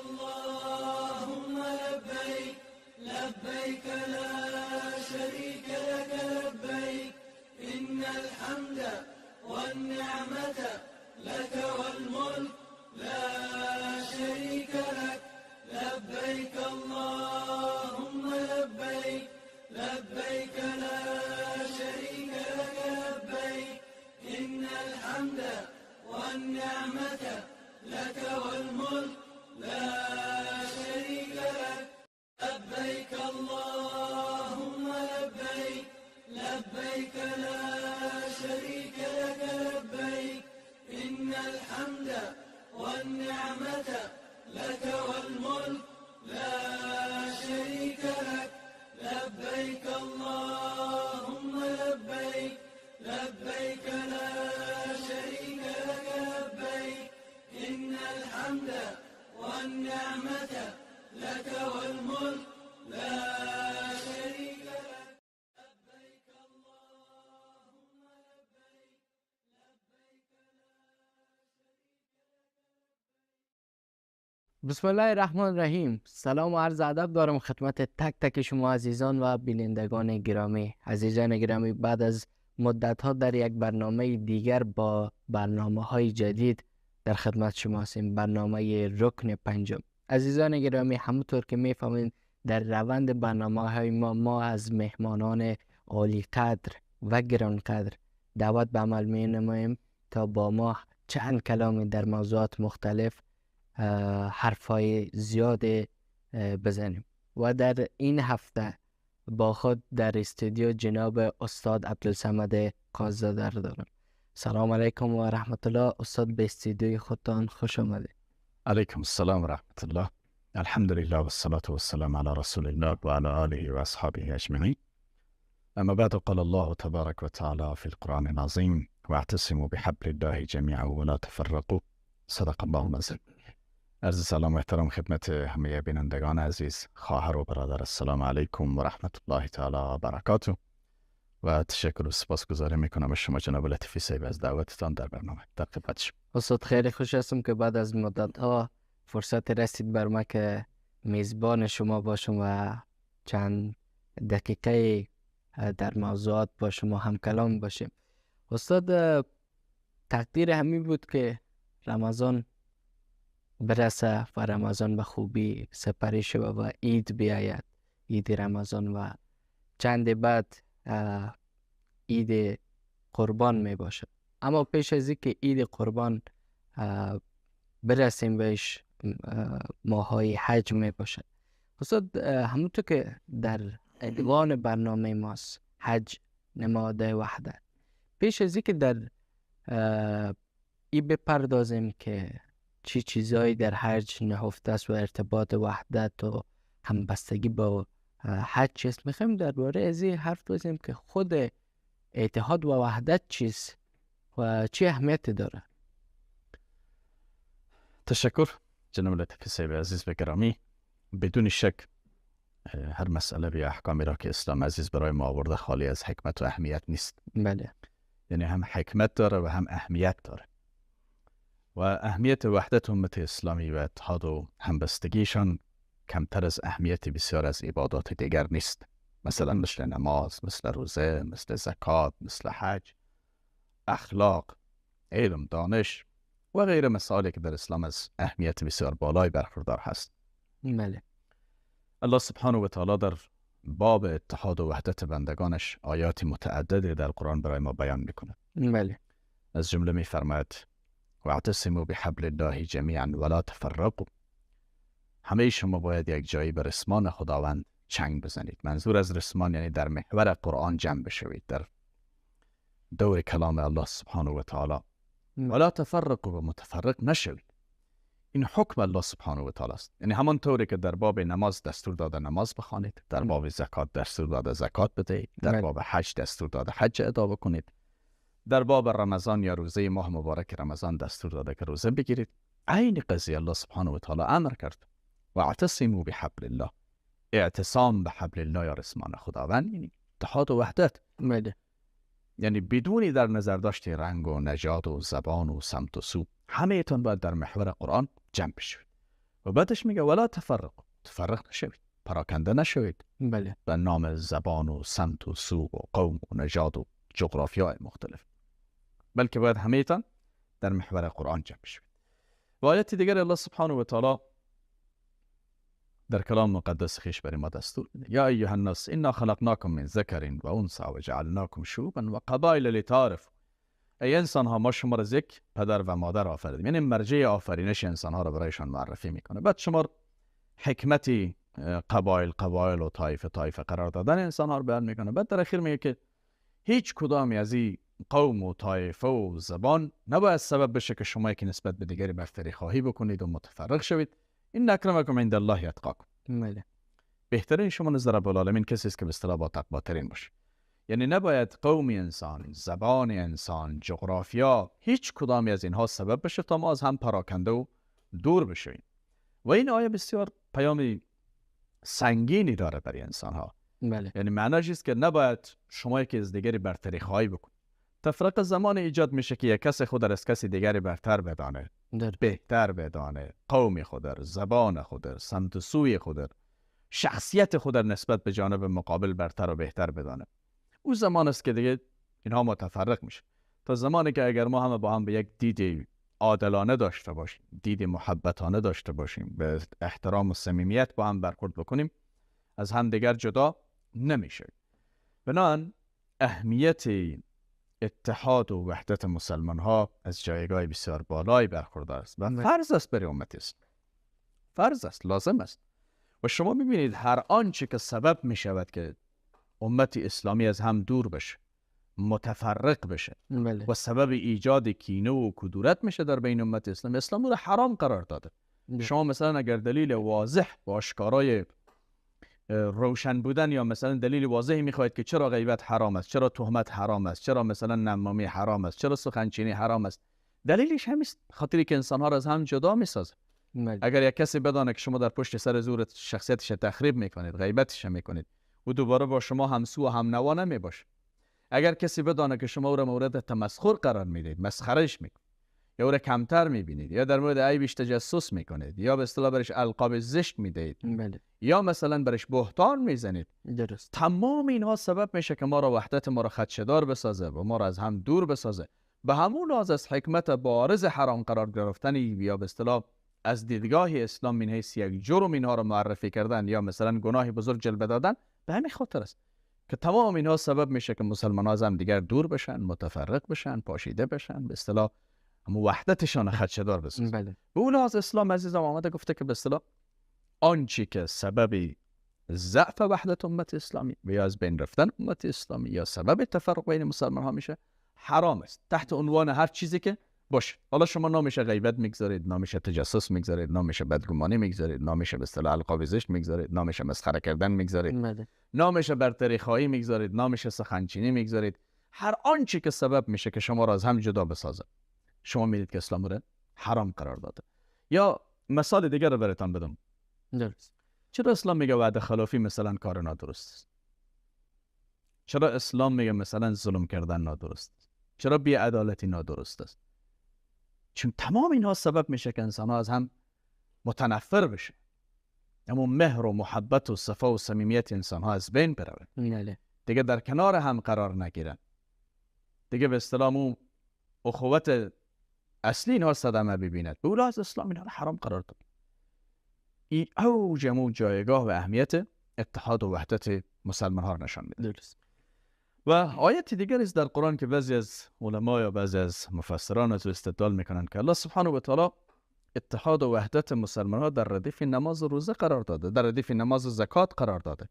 اللهم لبيك، لبيك لا شريك لك لبيك، إن الحمد والنعمة لك والملك لا شريك لك. لبيك اللهم لبيك، لبيك لا شريك لك لبيك، إن الحمد والنعمة لك والملك لا شريك لك. لبيك اللهم لبيك، لبيك لا شريك لك لبيك، إن الحمد والنعمة لك والملك لا شريك لك. لبيك اللهم لبيك، لبيك لا شريك لك لبيك، إن الحمد والنعمة لك والملك لا شريك لك. لبيك اللهم لبيك، لبيك لا بسم الله الرحمن الرحیم. سلام و عرض ادب دارم خدمت تک تک شما عزیزان و بینندگان گرامی. عزیزان گرامی، بعد از مدت ها در یک برنامه دیگر با برنامه های جدید در خدمت شما هستیم، برنامه رکن پنجم. عزیزان گرامی، همونطور که میفهمید در روند برنامه های ما از مهمانان عالی قدر و گران قدر دعوت به عمل می نماییم تا با ما چند کلامی در موضوعات مختلف حرفای زیاد بزنیم. و در این هفته با خود در استودیو جناب استاد عبدالصمد قاضی‌زاده را دارم. سلام علیکم و رحمت الله. استاد، به استودیوی خودتان خوش آمدید. علیکم السلام و رحمت الله. الحمد لله والصلاة والسلام على رسول الله وعلى آله وأصحابه أجمعين. أما بعد، قال الله تبارك وتعالى في القرآن العظيم: واعتصموا بحبل الله جميعا ولا تفرقوا. صدق الله العظیم. عرض سلام و احترام خدمت همه بینندگان عزیز، خواهر و برادر، السلام علیکم و رحمت الله تعالی و برکاته. و تشکر و سپاسگزاری میکنم از شما جناب لطیفی صاحب از دعوتتان در برنامه. در خدمت شما استاد. خیلی خوش هستم که بعد از مدت ها فرصت رسید بر ما که میزبان شما باشم و چند دقیقه در موضوعات با شما هم کلام باشیم. استاد، تقدیر همین بود که رمضان برسه و رمضان به خوبی سپری شود و عید بیاید، عید رمضان، و چند بعد عید قربان می باشه. اما پیش از اینکه عید قربان برسیم بهش، ماهای حج می باشه. استاد، همونطور که در عنوان برنامه ماست، حج نماد وحدت، پیش از اینکه در ای بپردازیم که چی چیزایی در حج نهفته است و ارتباط وحدت و همبستگی با حج چیست، میخوایم درباره از این حرف بزنیم که خود اتحاد و وحدت چیست و چه اهمیتی داره. تشکر جناب لطیفی صاحب عزیز و گرامی. بدون شک هر مسئله به احکامی را که اسلام عزیز برای ما آورده خالی از حکمت و اهمیت نیست. بله، یعنی هم حکمت داره و هم اهمیت داره. و اهمیت وحدت امت اسلامی و اتحاد و همبستگیشان کمتر از اهمیت بسیار از عبادات دیگر نیست. مثلا مثل نماز، مثل روزه، مثل زکات، مثل حج، اخلاق، علم، دانش و غیر مسائلی که در اسلام از اهمیت بسیار بالای برخوردار هست. بله، الله سبحانه و تعالی در باب اتحاد و وحدت بندگانش آیات متعددی در قرآن برای ما بیان میکنه. بله، از جمله میفرماید: واعتصموا بحبل الله جمیعا ولا تفرقوا. همه شما باید یک جایی به رسمان خداوند چنگ بزنید. منظور از رسمان یعنی در محور قرآن جمع بشوید، در دور کلام الله سبحانه و تعالی. ولا تفرقوا، و متفرق نشوید. این حکم الله سبحانه و تعالی است. یعنی همان طوری که در باب نماز دستور داده نماز بخوانید، در باب زکات دستور داده زکات بدهید، در باب حج دستور داده حج ادا بکنید، در باب رمضان یا روزه ماه مبارک رمضان دستور داده که روزه بگیرید. عین قضیه الله سبحانه و تعالی امر کرد: واعتصموا بحبل الله. اعتصام به حبل الله یا رسمان خداوند یعنی اتحاد و وحدت. بله، یعنی بدون در نظر داشت رنگ و نژاد و زبان و سمت و سو، همه تان باید در محور قرآن جمع بشوید. و بعدش میگه ولا تفرق، تفرق نشوید، پراکنده نشوید. بله. به نام زبان و سمت و سوق و قوم و نژاد و جغرافیای مختلف، بلکه باید همه‌تان در محور قرآن جمع شوید. و آیت دیگر الله سبحانه و تعالی در کلام مقدس خویش برای ما دستور میده: یا ایها الناس انا خلقناکم من ذکر و انثی و جعلناکم شعوبا و قبایل لتعارفوا. ای انسان ها، ما شما را از یک پدر و مادر آفریدیم. یعنی مرجع آفرینش انسان ها را برایشان معرفی میکنه. بعد شما حکمتی قبایل قبایل و طایفه طایفه قرار دادن انسان ها رو بیان میکنه. بعد در اخیر میگه که هیچ کدامی از این قوم و طایفه و زبان نباید سبب بشه که شما یکی نسبت به دیگری برتری خواهی بکنید و متفرق شوید. این اکرمکم عند الله اتقاکم. بله. بهترین شما نزد رب العالمین کسی است که به اصطلاح با تقواترین باشه. یعنی نباید قوم انسان، زبان انسان، جغرافیا، هیچ کدامی از اینها سبب بشه تا ما از هم پراکنده و دور بشویم. و این آیه بسیار پیام سنگینی داره برای انسان ها. بله. یعنی معناش است که نباید شما یکی از دیگری برتری خواهی بکنید. تفرق زمان ایجاد میشه که یک کس خود از کسی دیگری برتر بدانه، بهتر بدانه، قوم خود، زبان خود، سمت و سوی خود، شخصیت خود نسبت به جانب مقابل برتر و بهتر بدانه. او زمان است که دیگه اینها متفرق میشه. تا زمانی که اگر ما همه با هم به یک دید عادلانه داشته باشیم، دید محبتانه داشته باشیم، به احترام و صمیمیت با هم برخورد بکنیم، از هم دیگر جدا نمیشه. بنابراین اهمیت اتحاد و وحدت مسلمان ها از جایگاه بسیار بالایی برخوردار است و فرض است برای امت است، فرض است، لازم است. و شما میبینید هر آنچه که سبب میشود که امت اسلامی از هم دور بشه، متفرق بشه، بله، و سبب ایجاد کینه و کدورت میشه در بین امت اسلامی، اسلام رو حرام قرار داده. بله. شما مثلا اگر دلیل واضح و آشکارای روشن بودن یا مثلا دلیل واضحی میخواهید که چرا غیبت حرام است، چرا تهمت حرام است، چرا مثلا نمامی حرام است، چرا سخنچینی حرام است، دلیلش همین است، خاطری که انسانها را از هم جدا میسازه. بله. اگر یک کسی بدانه که شما در پشت سر زور شخصیتش تخریب میکنید، غیبتش میکنید، او دوباره با شما همسو و همنوا نمیباشه. اگر کسی بدانه که شما او را مورد تمسخر قرار میدید، مسخرهش میکنید، یا او را کمتر میبینید، یا در مورد عیبش تجسس میکنید، یا به اصطلاح برش القاب زشت میدهید، بله، یا مثلا برش بهتان میزنید، درست، تمام اینها سبب میشه که ما را وحدت ما را خدشه‌دار بسازه و ما را از هم دور بسازه. به همون لحاظ از حکمت بارز حرام قرار گرفتن یا به اصطلاح از دیدگاه اسلام من حیث یک جرم اینها را معرفی کردن یا مثلا گناه بزرگ جلوه دادن، به همین خاطر است که تمام اینها سبب میشه که مسلمان ها از هم دیگر دور بشن، متفرق بشن، پاشیده بشن، به اصطلاح هم وحدتشان خدشه‌دار بسازه. بله. به اون لحاظ اسلام عزیزم آمده گفته که به اصطلاح آنچه که سبب ضعف وحدت امت اسلامی و یا از بین رفتن امت اسلامی یا سبب تفرق بین مسلمان ها میشه حرام است، تحت عنوان هر چیزی که باشه. حالا شما نامش غیبت میگذارید، نامش تجسس میگذارید، نامش بدگمانی میگذارید، نامش به اصطلاح القاب زشت میگذارید، نامش مسخره کردن میگذارید، بله، نامش برتری خواهی میگذارید، نامش سخنچینی میگذارید، هر آنچه که سبب میشه که شما را از هم جدا بسازه، شما میدید که اسلام رو حرام قرار داده. یا مثال دیگر رو براتون بدم. درست. چرا اسلام میگه وعده خلافی مثلا کار نادرست است؟ چرا اسلام میگه مثلا ظلم کردن نادرست است؟ چرا بی‌عدالتی نادرست است؟ چون تمام اینها سبب میشه که انسان ها از هم متنفر بشه، اما مهر و محبت و صفا و صمیمیت انسان ها از بین بروه، بله، دیگه در کنار هم قرار نگیرن، دیگه به اصطلاح اون اخوت اصلی اینها صدمه ببیند. به اون لحاظ اسلام اینها رو حرام قرار داد. این اوج مو جایگاه و اهمیت اتحاد و وحدت مسلمان ها رو نشان میده. درست. و آیت دیگر است در قرآن که بعضی از علما یا بعضی از مفسران از استدلال میکنند که الله سبحانه و تعالی اتحاد و وحدت مسلمان ها در ردیف نماز و روزه قرار داده، در ردیف نماز و زکات قرار داده.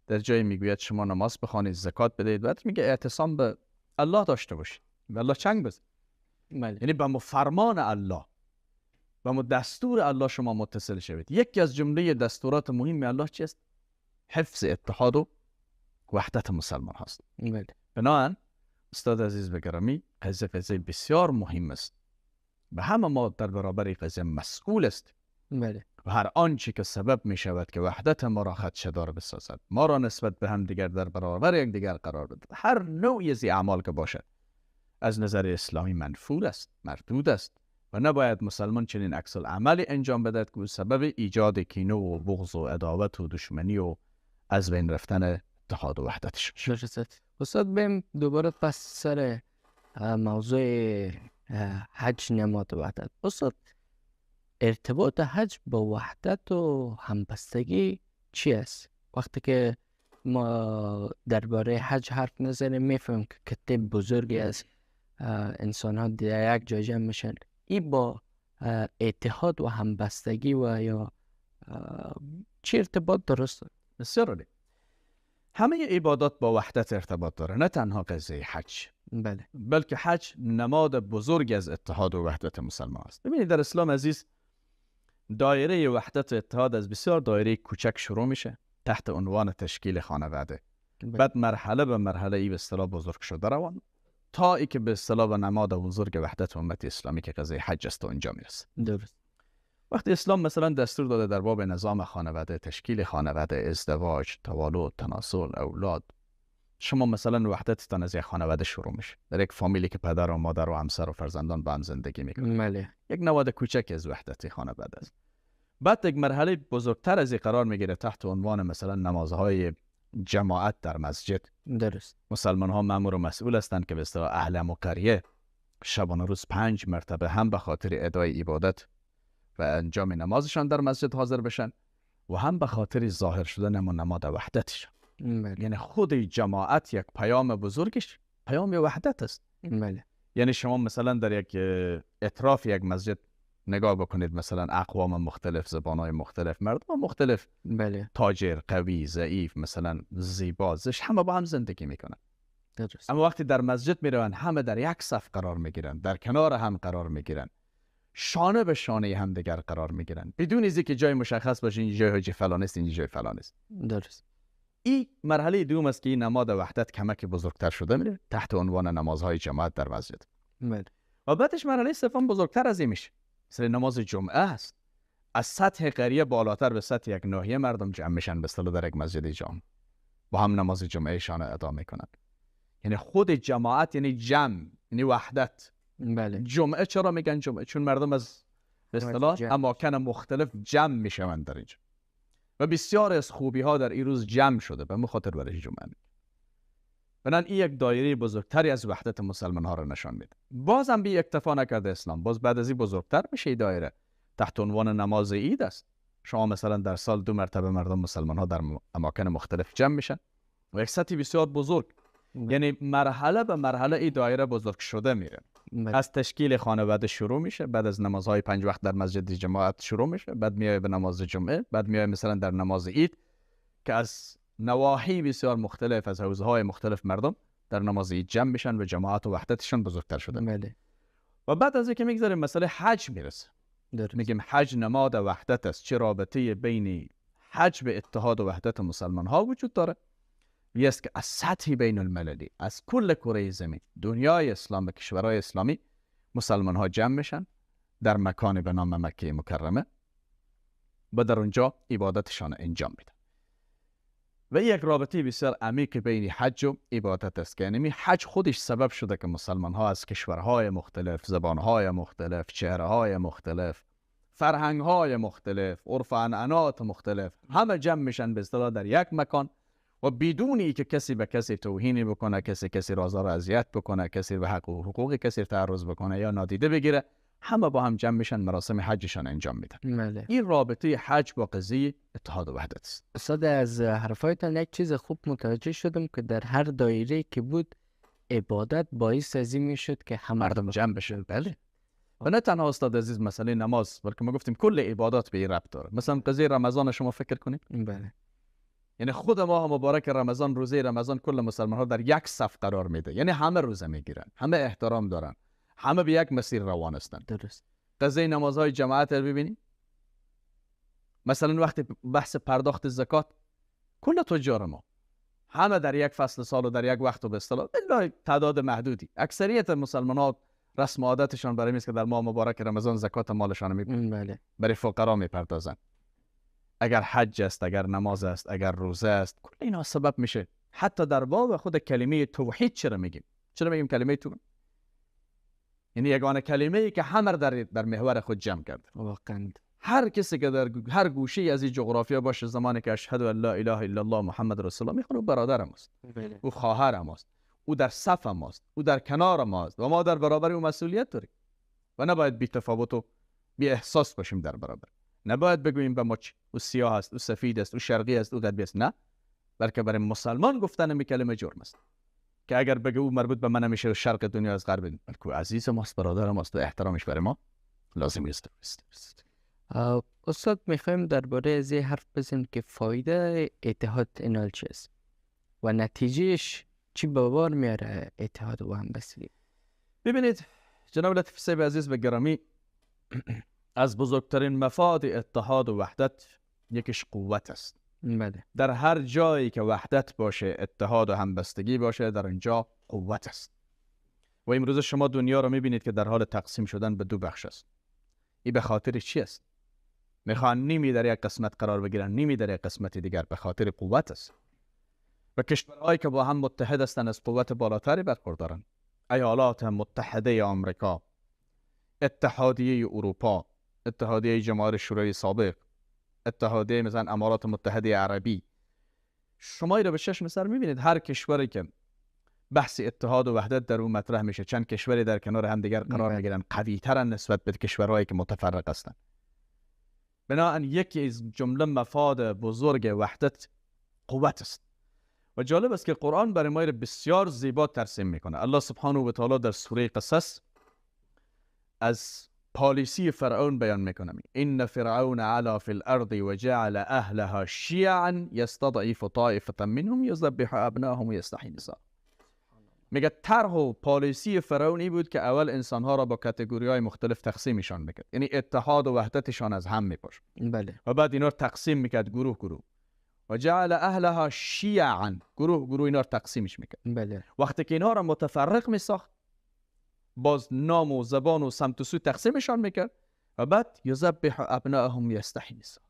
در جایی میگوید شما نماز بخوانید، زکات بدهید، بعد میگه اعتصام به الله داشته باشید، به الله چنگ بزنید. بله. یعنی به فرمان الله، به دستور الله شما متصل شوید. یکی از جمله دستورات مهم الله چیست؟ حفظ اتحاد و وحدت مسلمان هست. بله. بنابراین استاد عزیز و گرامی، قضیه بسیار مهم است و همه ما در برابر قضیه مسئول است. بله. و هر آنچه که سبب می شود که وحدت ما را خدشه‌دار بسازد، ما را نسبت به هم دیگر در برابر یکدیگر قرار بدهد، هر نوعی از اعمال که باشد از نظر اسلامی منفور است، مردود است، و نباید مسلمان چنین عکس العملی انجام بدهد که سبب ایجاد کینه و بغض و عداوت و دشمنی و از بین رفتن اتحاد و وحدتش. استاد بیم دوباره پس سر موضوع حج نماد وحدت. استاد ارتباط حج با وحدت و همبستگی چی است؟ وقتی که ما درباره حج حرف نزنیم میفهمیم که کتب بزرگی از انسان ها در یک جای جمع میشن. این با اتحاد و همبستگی و یا چی ارتباط درست؟ بسیار عالی. همه عبادات با وحدت ارتباط داره، نه تنها قضیه حج. بله. بلکه حج نماد بزرگ از اتحاد و وحدت مسلمان است. ببینید در اسلام عزیز دایره وحدت و اتحاد از بسیار دایره کوچک شروع میشه تحت عنوان تشکیل خانواده. بله. بعد مرحله به مرحله ای به اصطلاح بزرگ شده روان تا ای که به اصطلاح به نماد بزرگ وحدت امت اسلامی که قضیه حج است اونجا میرسه. درست. وقتی اسلام مثلا دستور داده در باب نظام خانواده، تشکیل خانواده، ازدواج، توالد، تناسل، اولاد، شما مثلا وحدتتان از یک خانواده شروع میشه، در یک فامیلی که پدر و مادر و همسر و فرزندان با هم زندگی میکنن. بله. یک نواد کوچک از وحدت خانواده است. بعد یک مرحله بزرگتر از این قرار میگیره تحت عنوان مثلا نمازهای جماعت در مسجد. درست. مسلمان ها مأمور و مسئول هستند که به اصطلاح اهل قریه شبانه روز 5 مرتبه هم به خاطر ادای عبادت و انجام نمازشان در مسجد حاضر بشن و هم به خاطر ظاهر شدن نماد وحدتشان. بله. یعنی خود جماعت یک پیام بزرگش پیام وحدت است. بله. یعنی شما مثلا در یک اطراف یک مسجد نگاه بکنید، مثلا اقوام مختلف، زبان‌های مختلف، مردم مختلف، بله، تاجر، قوی، ضعیف، مثلا زیبا، زشت، همه با هم زندگی میکنن. درست. اما وقتی در مسجد میروند همه در یک صف قرار میگیرن، در کنار هم قرار میگیرن، شانه به شانه هم دیگر قرار میگیرن، بدون اینکه که جای مشخص باشه این جای حاجی فلان است، این جای فلان است. درست. این مرحله دوم است که این نماد وحدت کمک بزرگتر شده میره تحت عنوان نمازهای جماعت در مسجد. بله. و بعدش مرحله سوم بزرگتر از این میشه، مثل نماز جمعه است. از سطح قریه بالاتر به سطح یک ناحیه مردم جمع میشن به اصطلاح در یک مسجد جامع با هم نماز جمعه شان ادا میکنن. یعنی خود جماعت یعنی جمع، یعنی وحدت. بله. جمعه چرا میگن جمعه؟ چون مردم از به اصطلاح اماکن مختلف جمع میشوند در اینجا و بسیار از خوبی ها در این روز جمع شده، به خاطر برای جمعه میگن. بنابراین این یک دایره بزرگتری از وحدت مسلمان ها را نشان میده. بازم بی اکتفا نکرده اسلام، باز بعد از این بزرگتر میشه این دایره تحت عنوان نماز عید است. شما مثلا در سال 2 مرتبه مردم مسلمان ها در اماکن مختلف جمع میشن و یک سطح بسیار بزرگ، یعنی مرحله به مرحله این دایره بزرگ شده میره. از تشکیل خانواده شروع میشه، بعد از نمازهای 5 وقت در مسجد جماعت شروع میشه، بعد میای به نماز جمعه، بعد میای مثلا در نماز عید که از نواحی بسیار مختلف، از حوزه‌های مختلف مردم در نماز عید جمع میشن و جماعت و وحدتشون بزرگتر شده. بله. و بعد از اینکه میگذریم مسئله حج میرسه. میگیم حج نماد وحدت است. چه رابطه بین حج به اتحاد و وحدت مسلمان ها وجود داره؟ است که از سطح بین المللی، از کل کره زمین، دنیای اسلام و کشورهای اسلامی مسلمان ها جمع میشن در مکان به نام مکه مکرمه و در اونجا عبادتشان انجام میدن. و یک رابطه بسیار عمیق بین حج و عبادت است که یعنی حج خودش سبب شده که مسلمان ها از کشورهای مختلف، زبانهای مختلف، چهره‌های مختلف، فرهنگ‌های مختلف، عرف و عنعنات مختلف، همه جمع میشن به اصطلاح در یک مکان و بدون اینکه کسی به کسی توهینی بکنه، کسی کسی رازا را اذیت بکنه، کسی به حق و حقوق کسی تعرض بکنه یا نادیده بگیره، همه با هم جمع میشن مراسم حجشان انجام میدن. بله. این رابطه حج با قضیه اتحاد و وحدت است. استاد از حرفایتان یک چیز خوب متوجه شدم که در هر دایره که بود عبادت باعث از این میشد که همه مردم جمع بشن. بله. و نه تنها استاد عزیز مسئله نماز، بلکه ما گفتیم کل عبادات به این ربط داره. مثلا قضیه رمضان شما فکر کنید. بله. یعنی خود ماه مبارک رمضان، روزه رمضان کل مسلمان ها در یک صف قرار میده، یعنی همه روزه میگیرن، همه احترام دارن، همه به یک مسیر روان هستند. درست. قضیه نمازهای جماعت رو ببینید. مثلا وقتی بحث پرداخت زکات، کل تجار ما همه در یک فصل سال و در یک وقت و به اصطلاح الا تعداد محدودی، اکثریت مسلمان ها رسم عادتشان برای میست که در ماه مبارک رمضان زکات مالشان می بله. برای فقرا میپردازن. اگر حج است، اگر نماز است، اگر روزه است، کل اینا سبب میشه. حتی در باب خود کلمه توحید چرا میگیم؟ چرا میگیم کلمه توحید؟ یعنی یگانه کلمه ای که همه در محور خود جمع کرد. واقعا هر کسی که در هر گوشه از این جغرافیا باشه، زمانی که اشهد ان لا اله الا الله محمد رسول الله میخونه، او برادر ماست، او خواهر ماست، او در صف ماست، او در کنار ماست و ما در برابر او مسئولیت داریم و نباید بی تفاوت و بی احساس باشیم در برابر. نباید بگوییم به ما چی، او سیاه است، او سفید است، او شرقی است، او غربی است. نه، بلکه برای مسلمان گفتن می کلمه جرم است که اگر بگه او مربوط به من نمیشه، شرق دنیا از غرب، بلکه او عزیز ماست، برادر ماست و احترامش برای ما لازم است. استاد، میخوایم درباره از حرف بزنیم که فایده اتحاد اینال چیست و نتیجهش چی به بار میاره اتحاد و همبستگی. ببینید جناب لطیف صاحب عزیز و گرامی، از بزرگترین مفاد اتحاد و وحدت یکیش قوت است. بله. در هر جایی که وحدت باشه، اتحاد و همبستگی باشه، در آنجا قوت است. و امروز شما دنیا رو میبینید که در حال تقسیم شدن به دو بخش است. این به خاطر چی است؟ میخوان نیمی در یک قسمت قرار بگیرن، نیمی در یک قسمت دیگر، به خاطر قوت است. و کشورهایی که با هم متحد هستند از قوت بالاتری برخوردارند. ایالات متحده آمریکا، اتحادیه اروپا، اتحادیه جماهیر شوروی سابق، اتحادیه مثلا امارات متحده عربی. شما را به چشم سر میبینید هر کشوری که بحث اتحاد و وحدت در اون مطرح میشه، چند کشوری در کنار هم دیگر قرار میگیرن، قوی ترن نسبت به کشورهایی که متفرق هستند. بنابراین یکی از جمله مفاد بزرگ وحدت قوت است. و جالب است که قرآن برای ما بسیار زیبا ترسیم میکنه. الله سبحانه و تعالی در سوره قصص از پالیسی فرعون بیان میکنه. ان فرعون علا فی الارض وجعل اهلها شیعا یستضعف طائفه منهم یذبح ابناهم ویستحیی نساءهم. میگه طرح و پالیسی فرعون ای بود که اول انسانها را با کاتگوری های مختلف تقسیمشان میکرد، یعنی اتحاد و وحدتشان از هم میپاشد. بله. و بعد اینا رو تقسیم میکرد گروه گروه. و جعل اهلها شیعا، گروه گروه اینا رو تقسیمش میکرد. بله. وقتی که اینا را متفرق میساخت، باز نام و زبان و سمت و سو تقسیمشان میکرد و بعد یذبح ابناهم یستحیی نساءهم،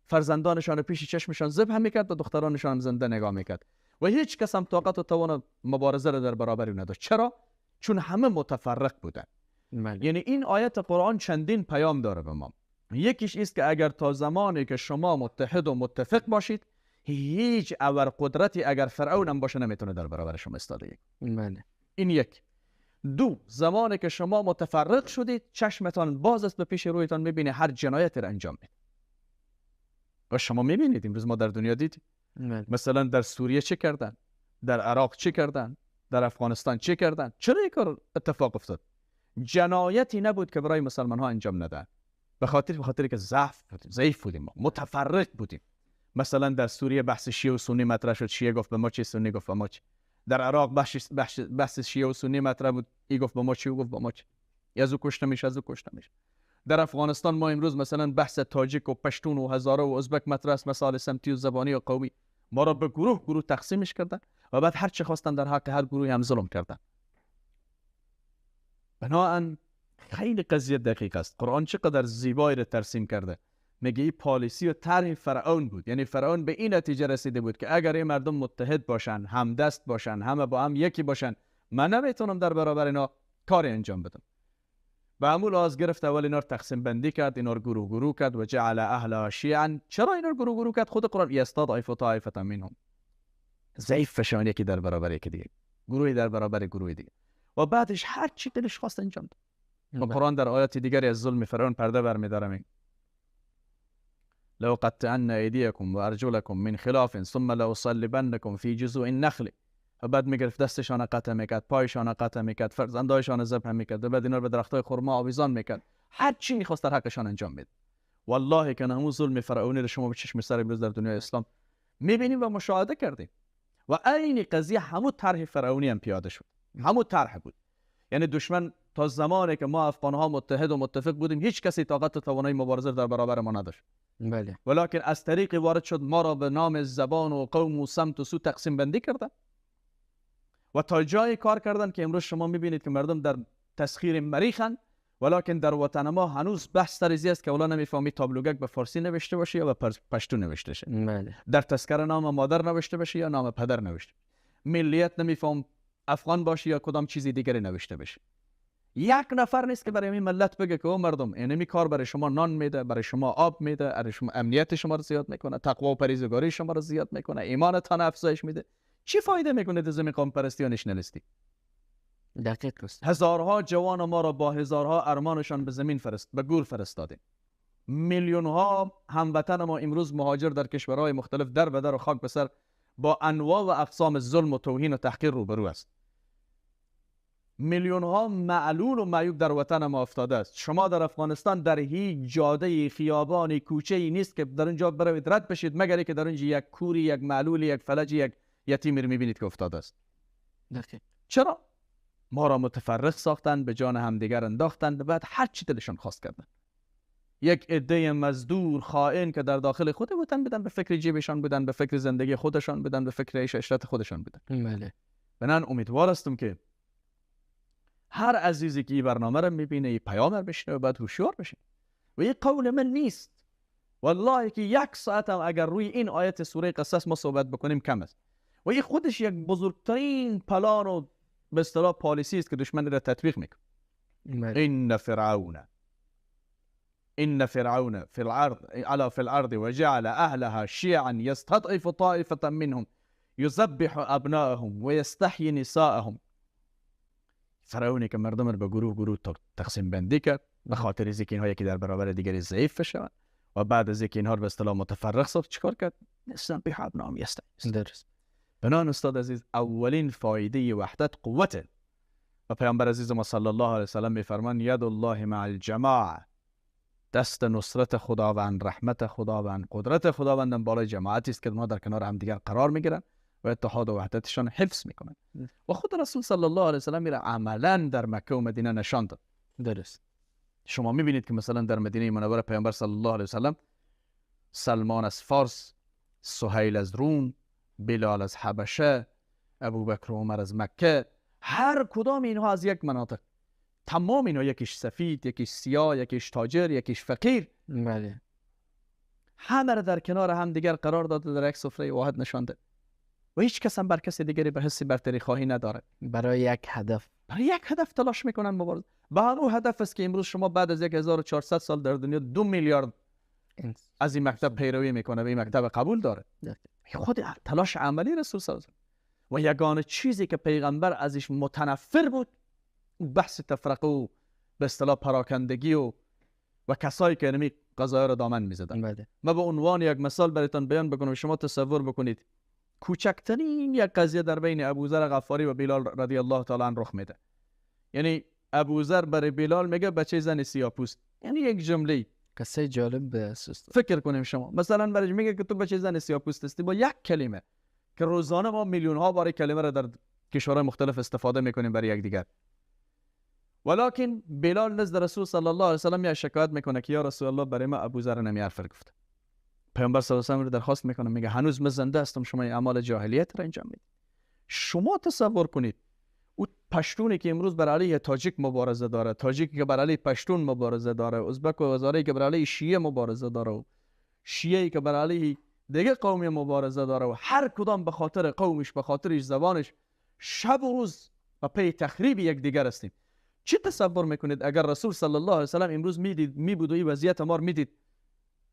فرزندانشان پیش چشمشان ذبح میکرد و دخترانشان هم زنده نگاه میکرد و هیچ کس هم طاقت و توان مبارزه را در برابر او نداشت. چرا؟ چون همه متفرق بودن. بله. یعنی این آیت قرآن چندین پیام داره به ما. یکیش است که اگر تا زمانی که شما متحد و متفق باشید، هیچ اور قدرتی اگر فرعون هم باشه نمیتونه در برابر شما ایستادگی. بله. این یک. دو، زمانی که شما متفرق شدید، چشمتان باز است، به پیش رویتان میبینه هر جنایتی را انجام میده. و شما میبینید امروز ما در دنیا دیدیم. مثلا در سوریه چه کردن، در عراق چه کردن، در افغانستان چه کردن. چرا این کار اتفاق افتاد؟ جنایتی نبود که برای مسلمان ها انجام ندن، به خاطر که ضعیف بودیم، ما متفرق بودیم. مثلا در سوریه بحث شیعه و سنی مطرح شد، شیعه گفت به ما چه، سنی گفت به ما چه. در عراق بحث شیعه و سنی مطرح بود، ای گفت به ما چه، او گفت به ما چه، از او کشته میشه، از او کشته میشه. در افغانستان ما امروز مثلا بحث تاجیک و پشتون و هزاره و ازبک مطرح است، مسائل سمتی و زبانی و قومی. ما را به گروه گروه تقسیمش کردن و بعد هر چه خواستن در حق هر گروهی هم ظلم کردن. بناهن خیلی قضیه دقیق است. قرآن چقدر زیبایی را ترسیم کرده. میگه این پالیسی و طرح فرعون بود. یعنی فرعون به این نتیجه رسیده بود که اگر این مردم متحد باشن، همدست باشن، همه با هم یکی باشن، من نمیتونم در برابر اینا کاری انجام بدم. به همون لحاظ گرفت اول اینا رو تقسیم بندی کرد، اینا رو گروه گروه کرد و جعل اهلها شیعا. چرا اینا رو گروه گروه کرد؟ خود قرآن یستضعف طائفه منهم، ضعیف فشان یکی در برابر یکی دیگه، گروهی در برابر گروه دیگه، و بعدش هر چی دلش خواست انجام داد. و قرآن در آیات دیگری از ظلم فرعون پرده برمی‌داره. لو قطعن ایدیکم و ارجلکم من خلاف ثم لأصلبنکم فی جذوع النخل. و بعد میگرفت دستشان قطع میکرد، پایشان قطع میکرد، فرزندایشان ذبح میکرد و بعد اینا رو به درختای خرما آویزان میکرد. هر چی میخواست در حقشان انجام میده. والله که همون ظلم فرعونی رو شما به چشم سر امروز در دنیای اسلام میبینیم و مشاهده کردیم. و عین قضیه همون طرح فرعونی هم پیاده شد، همون طرح بود. یعنی دشمن تا زمانی که ما افغانها متحد و متفق بودیم، هیچ کسی طاقت و توانایی مبارزه در برابر ما نداشت. بله. ولکن از طریق وارد شد، ما را به نام زبان و قوم و سمت و سو تقسیم بندی کردن و تا جای کار کردن که امروز شما میبینید که مردم در تسخیر مریخن، ولیکن در وطن ما هنوز بحث سر ازی است که اولا نمیفهمی تابلوگک به فارسی نوشته باشه یا به پشتو نوشته شه. بله. در تذکره نام مادر نوشته باشه یا نام پدر نوشته. ملیت نمیفهم افغان باشه یا کدام چیزی دیگری نوشته بشه. یک نفر نیست که برای این ملت بگه که او مردم اینمی کار برای شما نان میده، برای شما آب میده، برای شما امنیت شما رو زیاد میکنه، تقوا و پرهیزگاری شما رو زیاد میکنه، ایمانتان افزایش میده. چی فایده میکنه از این قوم پرستی و نشنالیستی؟ دقیق است. هزارها جوان ما را با هزارها ارمانشان به زمین به گور فرستادیم. میلیون ها هموطن ما امروز مهاجر در کشورهای مختلف در به در و خاک به سر با انواع و اقسام ظلم و توهین و تحقیر روبرو است. میلیون ها معلول و معیوب در وطن ما افتاده است. شما در افغانستان در هیچ جاده، خیابانی، کوچه‌ای نیست که در اونجا بروید رد بشید مگر اینکه در اونجا یک کوری، یک معلول، یک فلج، یک یتیمی رو میبینید که افتاده است. دقیق. چرا؟ ما را متفرق ساختن، به جان همدیگر انداختن، بعد هر چی دلشان خواست کردن. یک عده مزدور خائن که در داخل خود وطن بودن، به فکر جیبشان بودن، به فکر زندگی خودشان بودن، به فکر عیش عشرت خودشان بودن. بله. بنان امیدوار هستم که هر عزیزی که این برنامه را میبینه، این پیام را بشنوه، بعد هوشیار بشه. و این قول من نیست، والله که یک ساعت هم اگر روی این آیت سوره قصص ما صحبت بکنیم کم است. و این خودش یک بزرگترین پلان و به اصطلاح پالیسی است که دشمن را تطبیق میکنه. ان فرعون في الارض على في الارض وجعل اهلها شيعا يستضعف طائفة منهم يذبح ابناءهم ويستحيي نساءهم. فرعونی که مردم را به گروه گروه تقسیم بندی کرد به خاطر اینکه اینها یکی در برابر دیگری ضعیف بشوند و بعد از اینکه اینها رو به اصطلاح متفرق ساخت چیکار کرد؟ يذبح ابناءهم یستحیی. درست. بنان استاد عزیز، اولین فایده وحدت قوته. و پیامبر عزیز ما صلی الله علیه و سلم میفرمان ید الله مع الجماعه، دست نصرت خداوند، رحمت خداوند، قدرت خداوند بالای جماعتی است که ما در کنار هم دیگر قرار میگیرن و اتحاد و وحدتشان حفظ میکنن. و خود رسول صلی الله علیه و سلم میره عملا در مکه و مدینه نشان داد. درست. شما میبینید که مثلا در مدینه منوره پیامبر صلی الله علیه و سلم سلمان از فارس، سهیل از روم، بلال از حبشه، ابوبکر و عمر از مکه، هر کدام اینها از یک مناطق، تمام اینها یکیش سفید، یکیش سیاه، یکیش تاجر، یکیش فقیر، بله، همه را در کنار هم دیگر قرار داده، در یک سفره واحد نشانده و هیچ کس هم بر کسی دیگری به حسی برتری خواهی نداره. برای یک هدف، برای یک هدف تلاش میکنن مبارزه. به هر هدف است که امروز شما بعد از 1400 سال در دنیا 2 میلیارد از این مکتب پیروی میکنه و این مکتب قبول داره. خود تلاش عملی رسول صلی الله علیه و یگانه چیزی که پیغمبر ازش متنفر بود بحث تفرقه و به اصطلاح پراکندگی و کسایی که نمی قضایا را دامن میزدن. ما به عنوان یک مثال برایتان بیان بکنم، شما تصور بکنید کوچکترین یک قضیه در بین ابوذر غفاری و بلال رضی الله تعالی عنه رخ میده. یعنی ابوذر برای بلال میگه بچه زن سیاه‌پوست، یعنی یک جمله قصه جالب به اساس فکر کنیم شما مثلا برای میگه که تو بچه زن سیاه‌پوست هستی، با یک کلمه که روزانه ما میلیون ها بار کلمه را در کشورهای مختلف استفاده میکنیم برای یکدیگر. ولکن بلال نزد رسول صلی الله علیه و سلم شکایت میکنه که یا رسول الله برای ما ابوذر نمی حرف گفت. پیامبر صلی الله علیه و سلم رو درخواست میکنه، میگه هنوز من زنده هستم، شما این اعمال جاهلیت را انجام میدید. شما تصور کنید او پشتونی که امروز بر علیه تاجیک مبارزه داره، تاجیکی که بر علیه پشتون مبارزه داره، ازبک و هزاره که بر علیه شیعه مبارزه داره و شیعه که بر علیه دیگه قومی مبارزه داره و هر کدام به خاطر قومش، به خاطرش زبانش شب و روز و پی تخریب یکدیگر هستیم. چی تصور میکنید اگر رسول صلی الله علیه و سلم امروز میدید، میبود و این وضعیت ما رو میدید،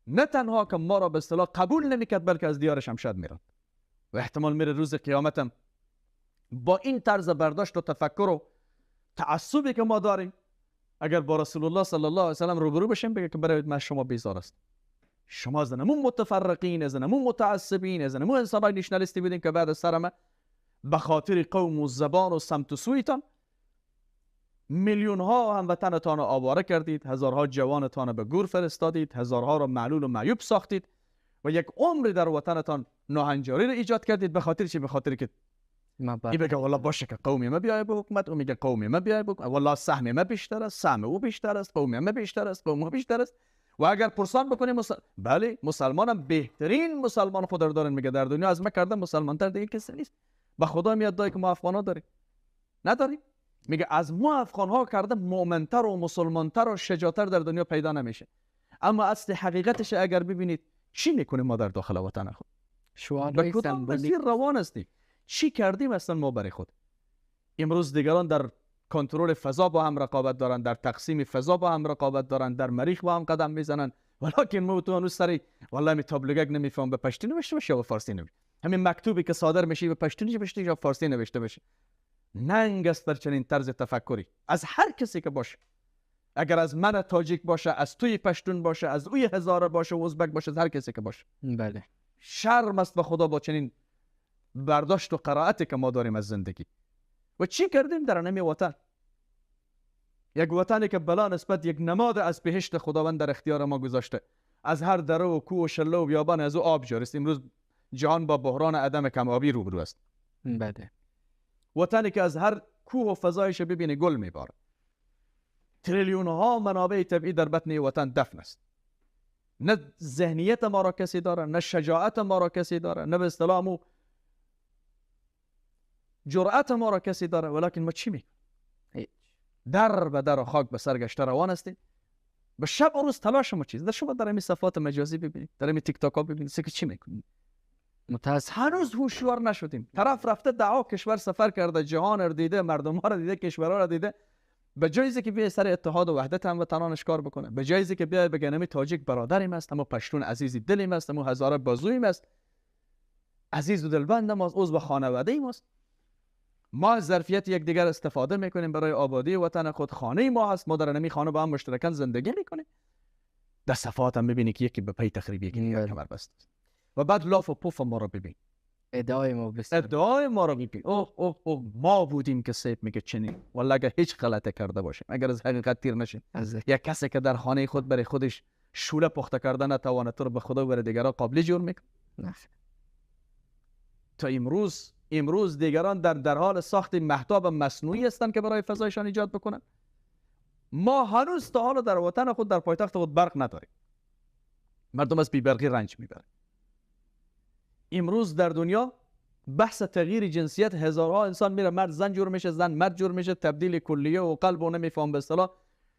نه تنها که ما را به اصطلاح قبول نمیکرد بلکه از دیارش هم شد میرد و احتمال میره روز قیامتم با این طرز برداشت و تفکر و تعصبی که ما داریم اگر با رسول الله صلی الله علیه و سلم روبرو بشیم بگه که برای من شما بیزار است، شما از نمون متفرقین، از نمون متعصبین، از نمون انسانای نشنالیستی بودین که بعد از سر ما به خاطر قوم و زبان و سمت و سویتان میلیون ها هموطنتان را آواره کردید، هزارها جوانتان را به گور فرستادید، هزارها را معلول و معیوب ساختید و یک عمر در وطنتان ناهنجاری را ایجاد کردید. به خاطر چی؟ به خاطر که این بگه والله باشه که قومی ما بیای به حکومت، او میگه قومی ما بیای به حکومت، والله سهم ما بیشتر است، سهم او بیشتر است، قومی ما بیشتر است، قوم ما بیشتر است. و اگر پرسان بکنیم بله مسلمانم بهترین مسلمان خود را دارن، میگه در دنیا از ما کردن مسلمان تر دیگه کسی نیست. به خدا میاد دای که ما افغان ها داریم نداریم، میگه از ما افغان ها کرده مؤمنتر و مسلمانتر و شجاعتر در دنیا پیدا نمیشه. اما اصل حقیقتش اگر ببینید چی میکنیم ما در داخل وطن خود، به کدام مسیر روان هستیم، چی کردیم اصلا ما برای خود. امروز دیگران در کنترل فضا با هم رقابت دارن، در تقسیم فضا با هم رقابت دارن، در مریخ با هم قدم میزنن. ولکن ما تو هنوز سری والله می تابلوگک نمیفهم به پشتو نوشته باشه یا به فارسی نوشته. همین مکتوبی که صادر میشه به پشتو نوشته یا فارسی نوشته بشه. ننگ است بر چنین طرز تفکری از هر کسی که باشه. اگر از من تاجیک باشه، از توی پشتون باشه، از اوی هزاره باشه، ازبک باشه، از هر کسی که باشه. بله. شرم است به خدا با چنین برداشت و قرائتی که ما داریم از زندگی. و چی کردیم در نمی وطن؟ یک وطنی که بلا نسبت یک نماد از بهشت خداوند در اختیار ما گذاشته. از هر دره و کوه و شله و بیابان از او آب جاری است. امروز جهان با بحران عدم کم آبی روبرو است. بله. وطنی که از هر کوه و فضایش ببینی گل میباره. تریلیون ها منابع طبیعی در بطن وطن دفن است. نه ذهنیت ما را کسی داره، نه شجاعت ما را کسی داره، نه به اصطلاح جرأت ما را کسی داره. ولیکن ما چی میکنیم؟ در به در و خاک به سر گشته روان هستیم. به شب و روز تلاش ما چیز در شما در این صفحات مجازی ببینید، در این تیک تاک ها ببینید، که چی میکنیم؟ هنوز هوشیار نشدیم. طرف رفته دعا کشور سفر کرده، جهان را دیده، مردم ها را دیده، کشورها را دیده. به جای که بیای سر اتحاد و وحدت هم وطنانش کار بکنه، به جای که بیای بگه نمی تاجیک برادریم است، اما پشتون عزیزی دلیم است، اما هزاره بازویم است، عزیز و دلبند ماست، عضو خانواده ایم است. ما از ظرفیت یکدیگر استفاده میکنیم برای آبادی وطن خود. خانه ما هست، ما در نمی خانه با هم مشترکاً زندگی میکنیم. در صفحات هم میبینی که یکی به پی تخریب یکی دیگر کمر بست و بعد لاف و پف ما رو ببین، ادعای ما بسیار، ادعای ما رو ببین. اوه اوه اوه، ما بودیم که سیب میگه چنین. والله اگر هیچ غلطه کرده باشیم، اگر از حقیقت تیر نشیم، یک کسی که در خانه خود برای خودش شوله پخته کرده نتواند تو رو به خدا برای دیگران قابلی جور میکنه. نه. تا امروز دیگران در حال ساخت مهتاب مصنوعی هستند که برای فضایشان ایجاد بکنن. ما هنوز تا حالا در وطن خود، در پایتخت خود برق نداریم. مردم از بی‌برقی رنج میبرن. امروز در دنیا بحث تغییر جنسیت، هزارها انسان میره، مرد زن جور میشه، زن مرد جور میشه، تبدیل کلیه و قلب و نمیفهم به اصطلاح.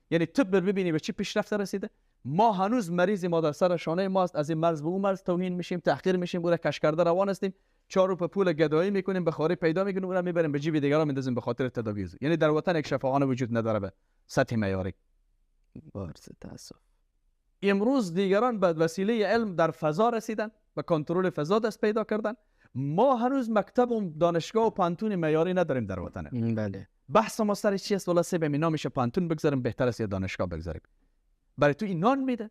یعنی طب ببینی به چی پیشرفت رسیده. ما هنوز مریض ما در سر شانه ماست، از این مرز به اون مرز توهین میشیم، تحقیر میشیم، او را کش کرده روان هستیم. 4 روپه پول گدایی میکنیم، به خاری پیدا میکنیم، اون را میبریم به جیب دیگران میندازیم به خاطر تداوی. یعنی در وطن یک شفاخانه وجود نداره به سطح معیاری. بارز تاسف. امروز دیگران به وسیله علم در فضا رسیدن، به کنترل فضا دست پیدا کردن. ما هنوز مکتب و دانشگاه و پانتون معیاری نداریم در وطن. بله. بحث ما سر چی است؟ والله سه به نامش پانتون بگذاریم بهتر است یا دانشگاه بگذاریم. برای تو این نان میده،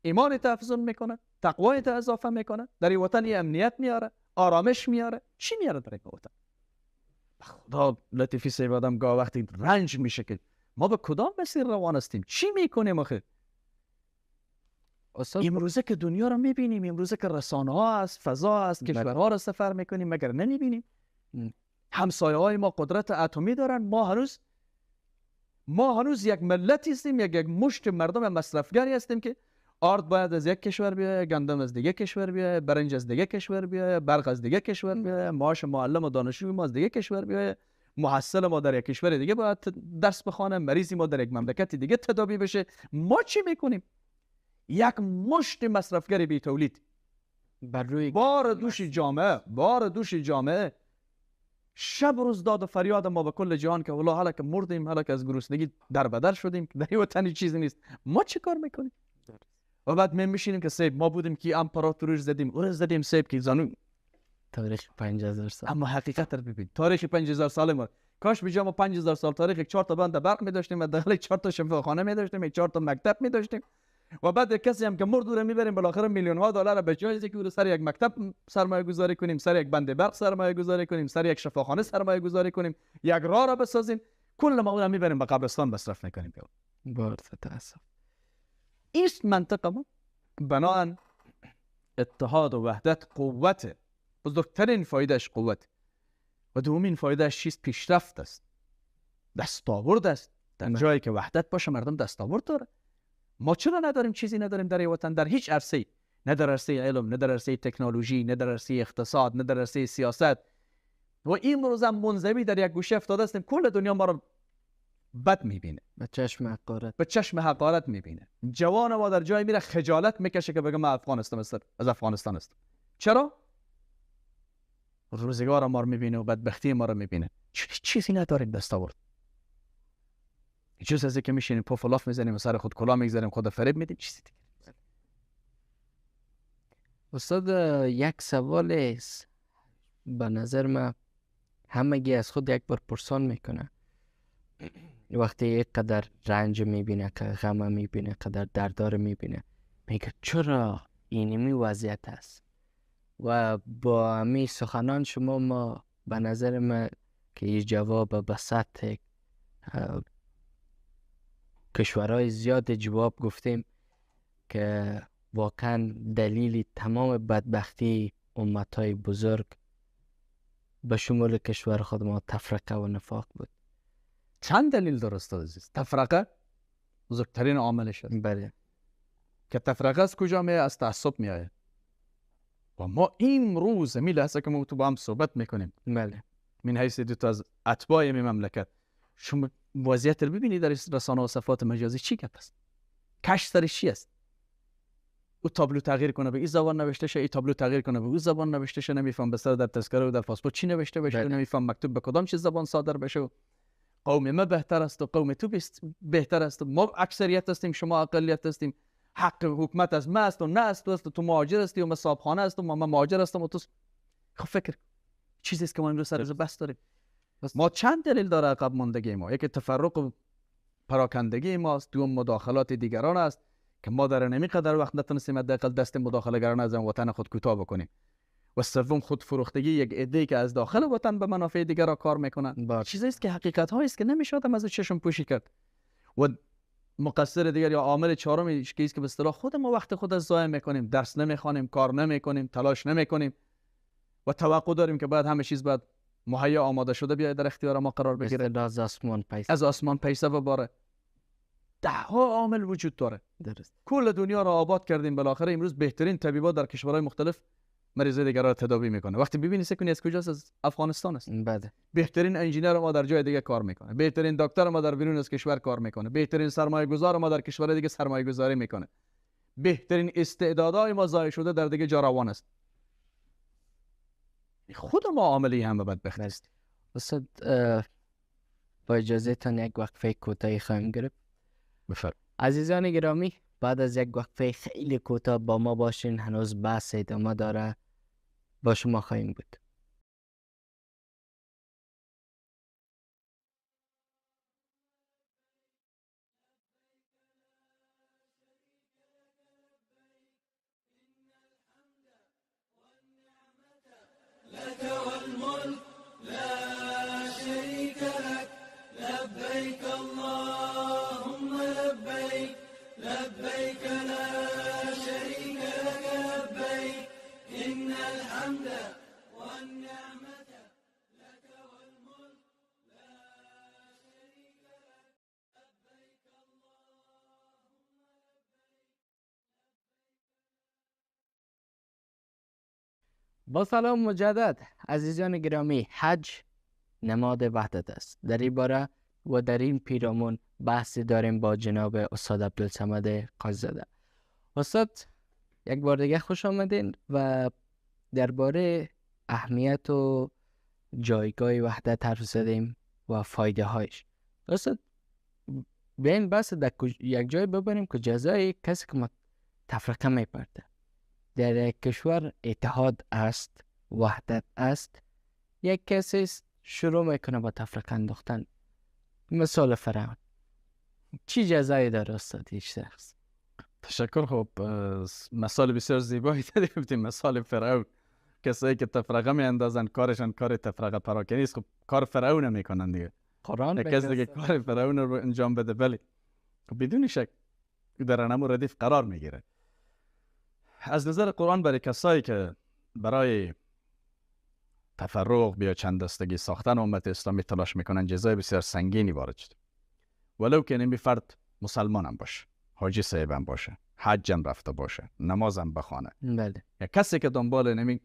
ایمان تفزون میکنه، تقوای ته اضافه میکنه، در این وطن امنیت میاره، آرامش میاره. چی میاره در این وطن؟ خدا لطیفی صاحب آدم گاه وقتی رنج میشه که ما به کدام مسیر روان هستیم، چی میکنیم آخه؟ امروزه که دنیا رو میبینیم، امروزه که رسانه ها هست، فضا هست، کشورها رو سفر میکنیم، مگر نمیبینیم؟ همسایه های ما قدرت اتمی دارن، ما هنوز یک ملتی هستیم، یک مشت مردم مصرفگری هستیم که آرد باید از یک کشور بیاید، گندم از دیگه کشور بیاید، برنج از دیگه کشور بیاید، برق از دیگه کشور بیاید، معاش معلم و دانشجوی ما از دیگه کشور بیاید، محصل ما در یک کشور دیگه باید درس بخوانه، مریضی ما در یک مملکت دیگه تداوی بشه. ما چی میکنیم؟ یک مشت مصرفگر بی تولید بر روی بار دوش جامعه، بار دوش جامعه. شب روز داد و فریاد ما به کل جهان که والله حالا که مردیم، حالا که از گرسنگی در بدر شدیم، در این وطن چیزی نیست. ما چی کار میکنیم؟ و بعد می میشینیم که سیب ما بودیم که امپراتوری زدیم، او زدیم، سیب که زانو تاریخ 5000 سال. اما حقیقت رو ببین، تاریخ 5000 سال ما، کاش به جای ما 5000 سال تاریخ 4 تا بند برق می‌داشتیم و داخل 4 تا شفاخانه می‌داشتیم، 4 تا مکتب می‌داشتیم. و بعد کسی هم که مرد رو میبریم بالاخره میلیون ها دلار به جای که او سر یک مکتب سرمایه گذاری کنیم، سر یک بند برق سرمایه گذاری کنیم، سر یک شفاخانه سرمایه گذاری کنیم، یک راه را بسازیم، کل ما اون میبریم به قبرستان مصرف میکنیم. بار تاسف. این منطقه ما بناهن اتحاد و وحدت قوت، بزرگترین فایدهش قوت، و دومین فایدهش چیست؟ پیشرفت است، دستاورد است. در جایی که وحدت باشه مردم دستاورد داره. ما چرا نداریم؟ چیزی نداریم در وطن، در هیچ عرصه‌ای، نه در عرصه علم، نه در عرصه تکنولوژی، نه در عرصه اقتصاد، نه در عرصه سیاست. و امروز هم منزوی در یک گوشه افتاده هستیم. کل دنیا ما رو بد میبینه، به چشم حقارت، به چشم حقارت میبینه. جوان ما در جای میره خجالت میکشه که بگه من افغانستان هستم، از افغانستان هستم. چرا؟ روزگار ما رو میبینه و بدبختی ما رو میبینه. چیزی نداریم دستاورد. جز از اینکه میشینیم پف و لاف میزنیم و سر خود کلاه میگذاریم، خود فریب میدیم، چیزی دیگه. استاد یک سوال است به نظر من همگی از خود یک بار پرسان میکنه، وقتی یک قدر رنج میبینه، که غم میبینه، قدر دردار میبینه، میگه چرا اینمی وضعیت است؟ و با همی سخنان شما ما به نظر من که این جواب به سطح کشورهای زیاد جواب گفتیم که واقعا دلیل تمام بدبختی امتهای بزرگ به شمول کشور خود ما تفرقه و نفاق بود. چند دلیل داره استاد عزیز؟ تفرقه بزرگترین عاملش است. بله. که تفرقه از کجا میاد؟ از تعصب میاد. و ما امروز می لحظه که ما تو با هم صحبت میکنیم، بله، من حیث دو تا از اتباع این مملکت، شما وضعیت رو ببینید در رسانه و صفحات مجازی چی گپ است، کش سرش چی است. او تابلو تغییر کنه به این زبان نوشته شه، این تابلو تغییر کنه به اون زبان نوشته شه، نمیفهم به سر در تذکره و در پاسپورت چی نوشته بشه، نمیفهم مکتوب به کدام چیز زبان صادر بشه. قوم ما بهتر است و قوم تو بهتر است، ما اکثریت هستیم شما اقلیت هستیم، حق حکومت از ما است و نه است، تو تو مهاجر هستی و ما صاحبخانه هستم و ما مهاجر هستم و تو. خب فکر چیزی است که ما امروز سر از بحث داریم. ما چند دلیل داره عقب ماندگی ما. یکی تفرق و پراکندگی ماست، دوم مداخلات دیگران است که ما در نمی قدر وقت نتونستیم حداقل دست مداخله گران از وطن خود کوتاه بکنیم، و سوم خود فروختگی یک عده‌ای که از داخل وطن به منافع دیگران کار میکنن. چیزی است که حقیقت هایی است که نمیشه آدم از چشم پوشی کرد. و مقصر دیگر یا عامل چهارم که است که به اصطلاح خود ما وقت خود از ضایع میکنیم، درس نمیخوانیم، کار نمیکنیم، تلاش نمیکنیم و توقع داریم که بعد همه چیز باید مهیا آماده شده بیاید در اختیار ما قرار بگیره، از آسمان پیسه، از آسمان پیسه بباره. ده ها عامل وجود داره. درست. کل دنیا را آباد کردیم، بالاخره امروز بهترین طبیبا در کشورهای مختلف مریضای دیگر را تداوی میکنه. وقتی ببینی سکنی از کجاست؟ از افغانستان است. بله. بهترین انجینیر ما در جای دیگه کار میکنه، بهترین دکتر ما در بیرون از کشور کار میکنه، بهترین سرمایه گذار ما در کشور دیگه سرمایه گذاری میکنه، بهترین استعدادهای ما ضایع شده در دیگه جا روان است. خود ما عاملی هم بدبخت است. استاد با اجازه تان یک وقفه کوتاهی خواهیم گرفت. بفرمایید. عزیزان گرامی، بعد از یک وقفه خیلی کوتاه با ما باشین، هنوز بحث ادامه داره، با شما خواهیم بود. لك والملك لا شريك لك، لبيك اللهم لبيك، لبيك لا شريك لك لبيك، إن الحمد والنعمة لك والملك لا شريك لك، لبيك اللهم. با سلام مجدد عزیزان گرامی، حج نماد وحدت است. در این باره و در این پیرامون بحثی داریم با جناب استاد عبدالصمد قاضی‌زاده. استاد یک بار دیگه خوش آمدین و درباره اهمیت و جایگاه وحدت حرف زدیم و فایده هایش. استاد به این بحث در یک جای ببریم که جزای کسی که ما تفرقه میپرده در یک کشور اتحاد است، وحدت است، یک کسی شروع میکنه با تفرقه انداختن، مثال فرعون، چی جزایی داره استاد هیچ شخص؟ تشکر. خب مثال بسیار زیبایی دادیم، مثال فرعون. کسایی که تفرقه میاندازن کارشان کار تفرقه پراکنی است، خب کار فرعون میکنن دیگه. قرآن کسی دیگه کار فرعون رو انجام بده، بله بدون شک در انمو ردیف قرار میگیره. از نظر قرآن برای کسایی که برای تفرق یا چند دستگی ساختن امت اسلامی تلاش میکنن جزای بسیار سنگینی وارد شد، ولو که نمی فرد مسلمان هم باشه، حاجی صاحب هم باشه، حج هم رفته باشه، نماز هم بخوانه، بله، یا کسی که دنبال نمی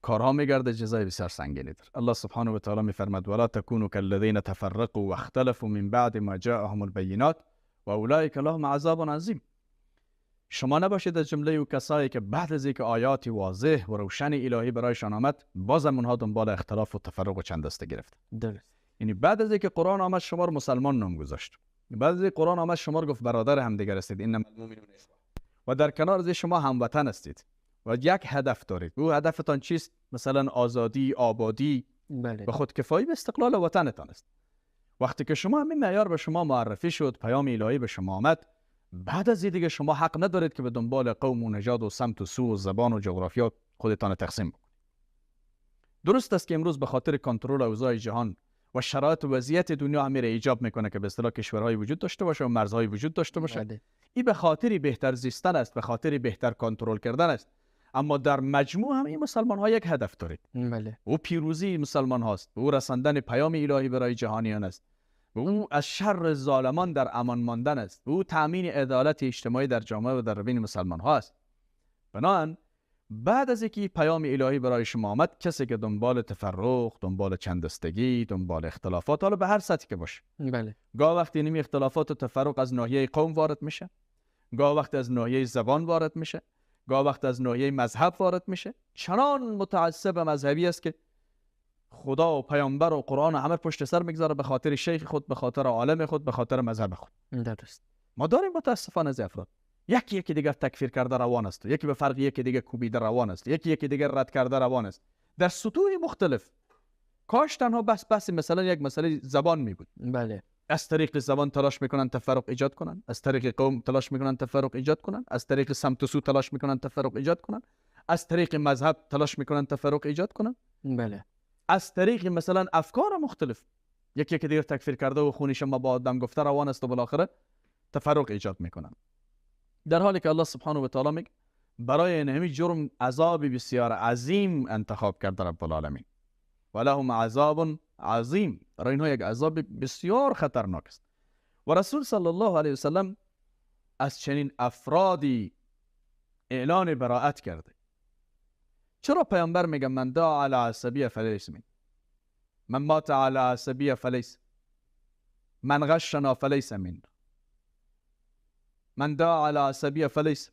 کارها میگرده جزای بسیار سنگینی داره. الله سبحانه و تعالی میفرماد ولا تکونوا کالذین تفرقوا واختلفوا من بعد ما جاءهم البینات و اولئک لهم عذاب عظیم. شما نباشید از جمله او کسایی که بعد از اینکه آیات واضح و روشن الهی برایشان آمد بازم اونها دنبال اختلاف و تفرق و چند دسته گرفت. درست. یعنی بعد از اینکه قرآن آمد شما رو مسلمان نام گذاشت، بعضی قرآن آمد شما رو گفت برادر همدیگر هستید، انما المؤمنون اخوه، و در کنار از شما هموطن هستید و یک هدف دارید. او هدفتان چیست؟ مثلا آزادی، آبادی، بله، به خودکفایی، به استقلال وطنتان است. وقتی که شما همین معیار به شما معرفی شد، پیام الهی به شما آمد، بعد از این دیگه شما حق ندارید که به دنبال قوم و نژاد و سمت و سو و زبان و جغرافیا خودتان تقسیم بکنید. درست است که امروز به خاطر کنترل اوضاع جهان و شرایط و وضعیت دنیا امیر ایجاب میکنه که به اصطلاح کشورهای وجود داشته باشه و مرزهای وجود داشته باشه. این به خاطر بهتر زیستن است، به خاطر بهتر کنترل کردن است. اما در مجموع هم این مسلمان ها یک هدف دارید. بله. او پیروزی مسلمان هاست، او رساندن پیام الهی برای جهانیان است، او از شر ظالمان در امان ماندن است، او تامین عدالت اجتماعی در جامعه و در بین مسلمان ها است. بنابراین بعد از اینکه پیام الهی برای شما آمد، کسی که دنبال تفرق، دنبال چندستگی، دنبال اختلافات، حالا به هر سطحی که باشه، بله، گاه وقتی این اختلافات و تفرق از ناحیه قوم وارد میشه، گاه وقتی از ناحیه زبان وارد میشه، گاه وقت از ناحیه مذهب وارد میشه. چنان متعصب مذهبی است که خدا و پیامبر و قرآن همه پشت سر میگذاره به خاطر شیخ خود، به خاطر عالم خود، به خاطر مذهب خود. درست. ما داریم متاسفانه از افراد یکی یکی دیگر تکفیر کرده روان است، یکی به فرق یکی دیگر کوبیده روان است، یکی یکی دیگر رد کرده روان است در سطوح مختلف. کاش تنها بس مثلا یک مسئله زبان می بود. بله. از طریق زبان تلاش میکنن تفرق ایجاد کنن، از طریق قوم تلاش میکنن تفرق ایجاد کنن، از طریق سمت و سو تلاش میکنن تفرق ایجاد کنن، از طریق مذهب تلاش میکنن تفرق ایجاد کنن. بله. از طریق مثلا افکار مختلف یکی یکی دیگر تکفیر کرده و خونی شما با آدم گفته روان است و بالاخره تفرق ایجاد میکنن. در حالی که الله سبحانه و تعالی میگه برای این همین جرم عذاب بسیار عظیم انتخاب کرده رب العالمین، ولهم عذاب عظیم، برای اینها یک عذاب بسیار خطرناک است. و رسول صلی الله علیه وسلم از چنین افرادی اعلان براءت کرده. چرا پیامبر میگه من دعا علی عصبیه فلیس من، من مات علی عصبیه فلیس، من غشنا فلیس من، من دعا علی عصبیه فلیس.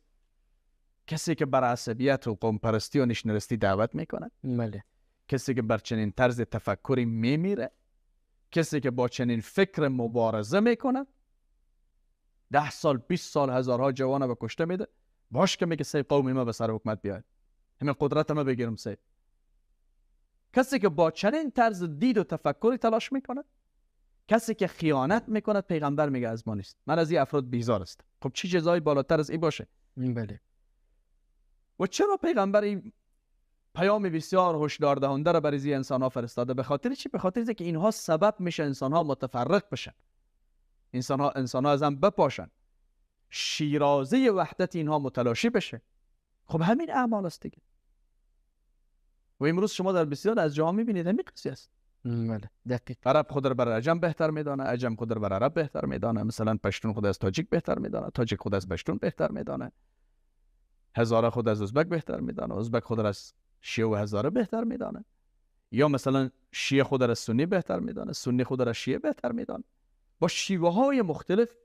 کسی که بر عصبیت و قوم پرستی و نشنرستی دعوت میکنه، بله، کسی که بر چنین طرز تفکری میمیره، کسی که با چنین فکر مبارزه میکنه، 10 سال 20 سال هزارها جوان به کشته میده، باش که میگه سی قوم ما به سر حکومت بیاید، همین قدرت ما بگیرم سی. کسی که با چنین طرز دید و تفکری تلاش میکنه، کسی که خیانت میکنه، پیغمبر میگه از ما نیست، من از این افراد بیزار است. خب چه جزایی بالاتر از این باشه؟ بله. و چرا پیغمبر این پیام بسیار هشدار دهنده را برای این انسان ها فرستاده؟ به خاطر چی؟ به خاطر اینکه اینها سبب میشه انسان ها متفرق بشن، انسان ها از هم بپاشن، شیرازه وحدت اینها متلاشی بشه. خب همین اعمال است دیگه. و امروز شما در بسیار از جاها میبینید همین قضیه است. بله، دقیق. عرب خود را بر عجم بهتر میدانه، عجم خود را بر عرب بهتر میدانه، مثلا پشتون خود از تاجیک بهتر میدانه، تاجیک خود از پشتون بهتر میدانه، هزاره خود از ازبک بهتر میدانه، ازبک خود از شیعه و هزاره بهتر میدانه، یا مثلا شیعه خود را سنی بهتر میدانه، سنی خود را شیعه بهتر میدانه. با شیوه های مختلف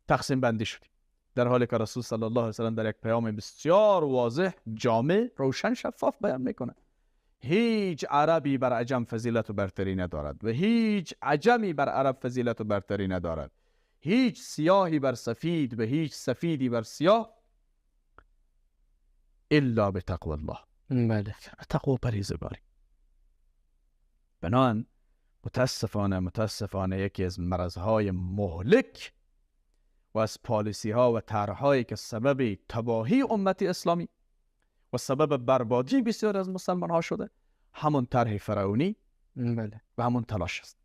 تقسیم بندی شدیم، در حالی که رسول صلی الله علیه و سلم در یک پیام بسیار واضح، جامع، روشن، شفاف بیان میکنه هیچ عربی بر عجم فضیلت و برتری ندارد و هیچ عجمی بر عرب فضیلت و برتری ندارد، هیچ سیاهی بر سفید و هیچ سفیدی بر سیاه الا بتقوى الله. بله، تقوی پرهیزگاری. بنان متاسفانه یکی از مرضهای مهلک و از پالیسی ها و طرحهایی که سبب تباهی امت اسلامی و سبب بربادی بسیار از مسلمان ها شده، همون طرح فرعونی، بله، و همون تلاش است.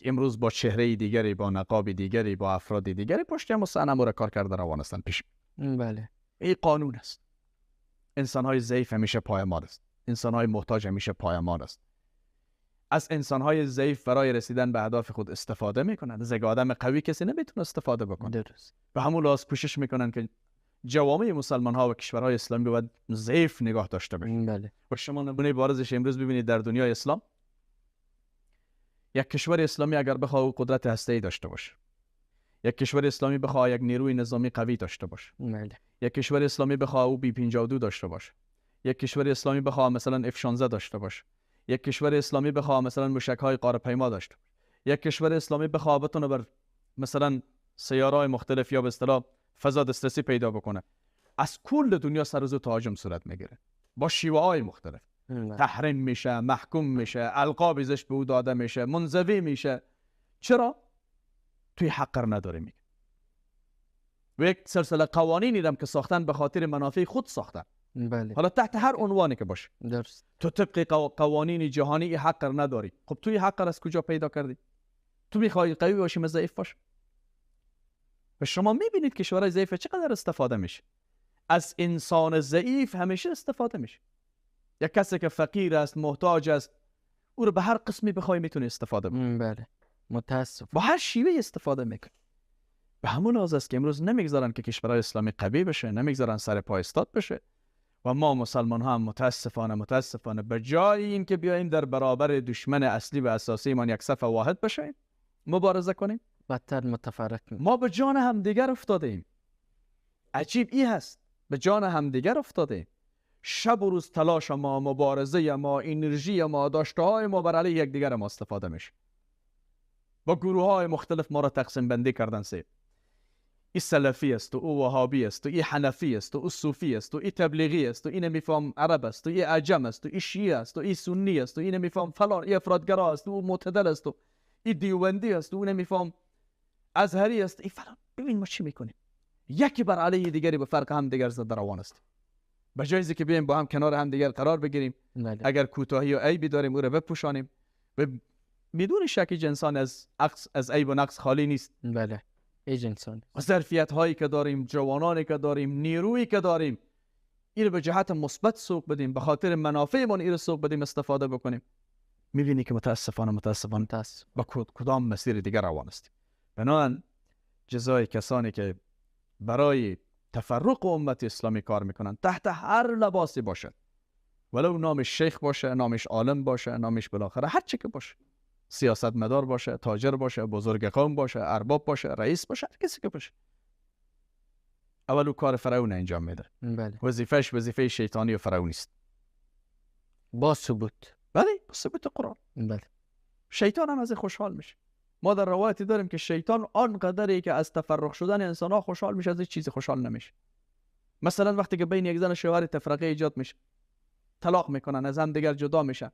امروز با چهره دیگری، با نقاب دیگری، با افراد دیگری پشت هم صحنه را کار کرده روان هستند پیش. بله، این قانون است. انسان های ضعیف همیشه پایمال است، انسان های محتاج همیشه پایمال است. از انسان های ضعیف برای رسیدن به اهداف خود استفاده میکنند. از یک آدم قوی کسی نمیتونه استفاده بکنه. درست. به همون لحاظ کوشش میکنن که جوامع مسلمان ها و کشورهای اسلامی باید ضعیف نگاه داشته باشند. بله. و شما نمونه بارزش امروز ببینید در دنیای اسلام، یک کشور اسلامی اگر بخواد قدرت هسته‌ای داشته باشه، یک کشور اسلامی بخواد یک نیروی نظامی قوی داشته باشه، بله، یک کشور اسلامی بخواد او بی 52 داشته باشه، یک کشور اسلامی بخواد مثلا F16 داشته باشه، یک کشور اسلامی بخواد مثلا موشک‌های قاره‌پیما داشته باشه، یک کشور اسلامی بخواد بتونه بر مثلا سیارهای مختلف یا به اصطلاح فضا دسترسی پیدا بکنه، از کل دنیا سر از او تهاجم صورت میگیره با شیوه های مختلف. تحریم میشه، محکوم میشه، القاب زشت به او داده میشه، منزوی میشه. چرا؟ توی حق نداره میگه. و یک سلسله قوانینی هم که ساختن به خاطر منافع خود ساختن. بله. حالا تحت هر عنوانی که باشه. درست. تو طبق قوانین جهانی حق نداری. خب توی حق از کجا پیدا کردی؟ تو میخوای قوی باشی، ضعیف باش. و شما میبینید کشورهای ضعیف چقدر استفاده میشه. از انسان ضعیف همیشه استفاده میشه. یک کسی که فقیر است، محتاج است، او رو به هر قسمی بخوای میتونه استفاده بکنه. بله. متاسف. با هر شیوه استفاده میکنه. به همون لحاظ است که امروز نمیگذارن که کشورهای اسلامی قوی بشه، نمیگذارن سر پای استاد بشه. و ما مسلمان ها هم متاسفانه به جای این که بیایم در برابر دشمن اصلی و اساسی ما یک صف واحد بشیم مبارزه کنیم، بدتر متفرق. ما به جان همدیگر افتاده ایم. عجیب ای هست، به جان همدیگر افتاده ایم. شب و روز تلاش ما، مبارزه ما، انرژی ما، داشته های ما بر علیه یکدیگر ما استفاده میشه. با گروه های مختلف ما را تقسیم بندی کردن. سه ای سلفی است و او وهابی است و ای حنفی است و او صوفی است و ای تبلیغی است و ای نمیفهم عرب است و ای عجم است و ای شیعه است و ای سنی است و ای نمیفهم فلان، ای افراطگرا است و او معتدل است و ای دیوبندی است و او نمیفهم ازهری است، ای فلان. ببین ما چی میکنیم؟ یکی بر علیه دیگری به فرق هم دیگر زده روان است. به جای که بیایم با هم کنار هم دیگر قرار بگیریم، اگر کوتاهی و عیبی داریم او را بپوشانیم. و بدون شک انسان از عیب و نقص خالی نیست. بله، هیچ انسان. ظرفیت هایی که داریم، جوانانی که داریم، نیرویی که داریم، این به جهت مثبت سوق بدیم، به خاطر منافعمون این رو سوق بدیم، استفاده بکنیم. میبینی که متاسفانه با کدام مسیر دیگر روان هستیم. بنابراین جزای کسانی که برای تفرق امت اسلامی کار میکنن تحت هر لباسی باشد، ولو نامش شیخ باشه، نامش عالم باشه، نامش بالاخره هر چی که باشه، سیاستمدار باشه، تاجر باشه، بزرگ قوم باشه، ارباب باشه، رئیس باشه، هر کسی که باشه، اول او کار فرعون انجام میده. بله. وظیفهش وظیفه شیطانی و فرعونی است. با ثبوت. بله، با ثبوت قرآن. بله. شیطان هم از خوشحال میشه. ما در روایتی داریم که شیطان آنقدری که از تفرق شدن انسان ها خوشحال میشه، از هیچ چیزی خوشحال نمیشه. مثلا وقتی که بین یک زن و شوهر تفرقه ایجاد میشه، طلاق میکنن، از هم دیگر جدا میشن،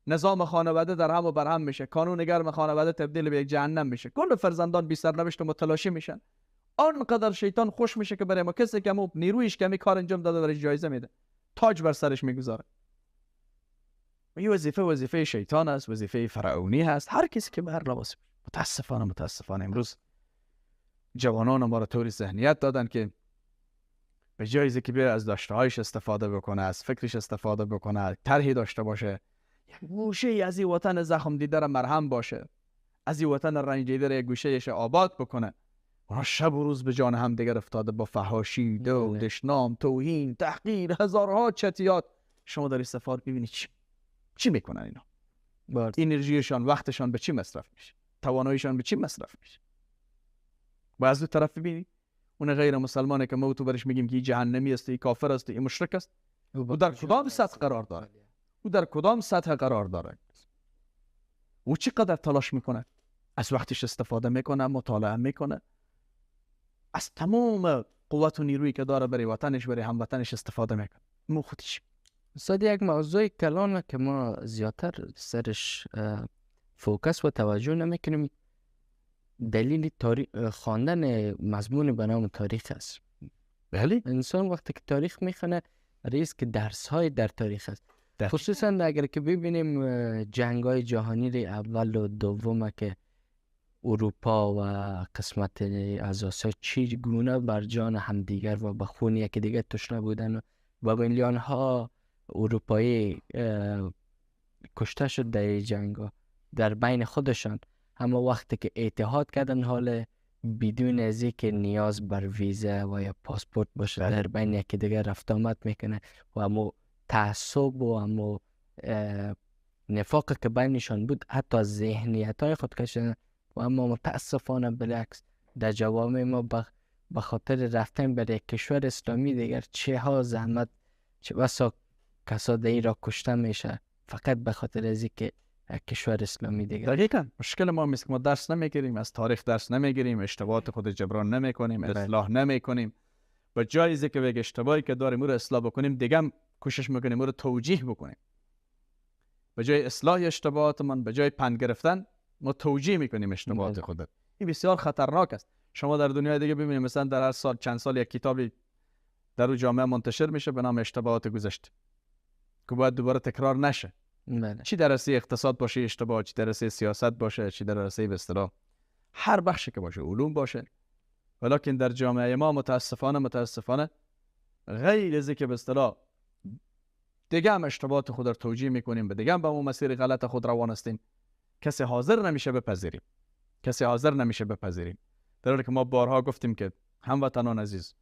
نظام خانواده در هم و بر هم میشه، کانون گرم خانواده تبدیل به یک جهنم میشه، کل فرزندان بی سرنوشت و متلاشی میشن. آنقدر شیطان خوش میشه که برای ما کسی که مو نیرویش کمی کار انجام داده برای جایزه میده، تاج بر سرش میگذاره. و این وظیفه شیطان است، وظیفه فرعونی هست، هر کسی که به هر لباس. متاسفانه امروز جوانان ما را طوری ذهنیت دادن که به جای که بیاد از داشته‌هایش استفاده بکنه، از فکرش استفاده بکنه، طرحی داشته باشه، یک گوشه از این وطن زخم دیده را مرهم باشه، از این وطن رنج دیده را یک گوشه‌اش آباد بکنه، اونا شب و روز به جان هم دیگر افتاده با فحاشی، دو، دشنام، توهین، تحقیر، هزارها چتیات. شما در این سفر ببینید چی میکنن اینا؟ انرژیشان، وقتشان به چی مصرف میشه؟ تواناییشان به چی مصرف میشه؟ و از دو طرف ببینید اون غیر مسلمانه که ما تو برش میگیم که این جهنمی است، این کافر است، این مشرک است، او در کدام سطح قرار داره؟ او در کدام سطح قرار داره؟ او چقدر تلاش میکنه؟ از وقتش استفاده میکنه، مطالعه میکنه، از تمام قوت و نیرویی که داره برای وطنش، برای هموطنش استفاده میکنه. مو خودش استاد یک موضوع کلانه که ما زیادتر سرش focus و توجه نمیکنیم، دلیل تاریخ خواندن مضمون به نام تاریخ است. بله. انسان وقتی که تاریخ میخونه ریز که درس های در تاریخ است. خصوصا اگر که ببینیم جنگ های جهانی اول و دوم که اروپا و قسمت از آسیا چی گونه بر جان همدیگر و به خون یکی دیگر تشنه بودن و میلیون ها اروپایی کشته شد در جنگ ها در بین خودشان. اما وقتی که اتحاد کردن، حال بدون از اینکه نیاز بر ویزا و یا پاسپورت باشه، در بین یکی دیگر رفت آمد میکنه و امو تعصب و امو نفاق که بینشان بود حتی ذهنیت های خود کشیدن. و اما متاسفانه بالعکس در جوامع ما به خاطر رفتن بر یک کشور اسلامی دیگر چه ها زحمت، چه بسا کسا در را کشته میشه فقط به خاطر از اینکه یک کشور اسلامی دیگه. دقیقاً مشکل ما است که ما درس نمیگیریم، از تاریخ درس نمیگیریم، اشتباهات خود جبران نمیکنیم، اصلاح نمیکنیم. با جایزه که یک اشتباهی که داریم او رو اصلاح بکنیم، دیگه هم کوشش میکنیم او رو توجیه بکنیم. به جای اصلاح اشتباهاتمان، به جای پند گرفتن، ما توجیه میکنیم اشتباهات خود. این بسیار خطرناک است. شما در دنیای دیگه ببینید، مثلا در هر سال چند سال یک کتابی در او جامعه منتشر میشه به نام اشتباهات گذشته که باید دوباره تکرار نشه. بله. چی در رسه اقتصاد باشه اشتباه، چی در رسه سیاست باشه، چی در رسه به اصطلاح هر بخشی که باشه، علوم باشه. ولیکن در جامعه ما متاسفانه غیر از که به اصطلاح دیگه هم اشتباهات خود را توجیه میکنیم، به دیگه هم به اون مسیر غلط خود روان هستیم. کسی حاضر نمیشه بپذیریم، در حالی که ما بارها گفتیم که هموطنان عزیز،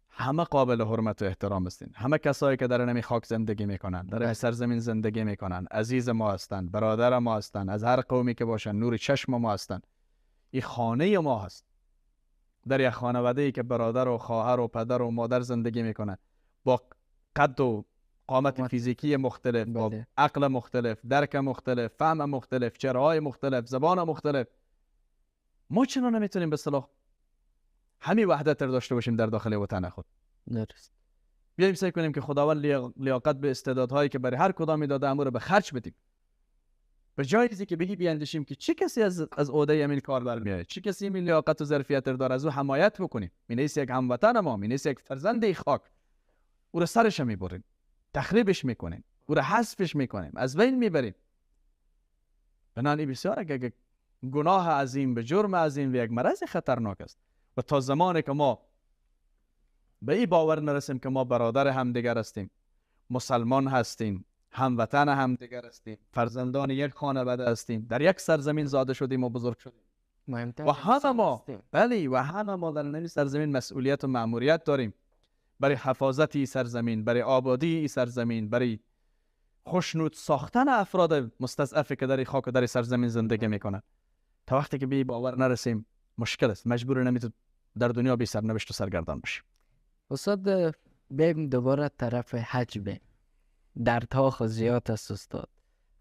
همه قابل حرمت و احترام هستین. همه کسایی که در نمی خاک زندگی میکنن، در سرزمین زندگی میکنن، عزیز ما هستند، برادر ما هستند، از هر قومی که باشن، نور چشم ما هستند. این خانه ما هست. در یک خانواده ای که برادر و خواهر و پدر و مادر زندگی میکنن، با قد و قامت فیزیکی مختلف، با عقل مختلف، درک مختلف، فهم مختلف، چهره‌های مختلف، زبان مختلف، ما چرا نمیتونیم به اصطلاح همین وحدت رو داشته باشیم در داخل وطن خود؟ درست. بیایم سعی کنیم که خداوند لیاقت به استعدادهایی که برای هر کدامی داده امور رو به خرج بدیم. به جای اینکه که بگی بیاندیشیم که چه کسی از عهده همین کار برمیاد، چه کسی این لیاقت و ظرفیت رو داره، از او حمایت بکنیم. مینیس یک هموطن ما، مینیس یک فرزند خاک، او رو سرش میبریم، تخریبش میکنیم، او رو حذفش میکنیم، از بین میبریم. بنابراین بسیار یک گناه عظیم، به جرم عظیم و یک مرض خطرناک است. و تا زمانی که ما به این باور نرسیم که ما برادر همدیگر هستیم، مسلمان هستیم، هموطن همدیگر هستیم، فرزندان یک خانواده هستیم، در یک سرزمین زاده شدیم و بزرگ شدیم و همه ما، بله، و همه ما در این سرزمین مسئولیت و مأموریت داریم برای حفاظت این سرزمین، برای آبادی این سرزمین، برای خوشنود ساختن افراد مستضعفی که در این خاک و در این سرزمین زندگی میکنن. تا وقتی که به این باور نرسیم مشکل است. مجبور نمیتون در دنیا بی سرنوشت و سرگردان باشیم. استاد بریم دوباره طرف حج بیم. دردها خو زیاد است استاد،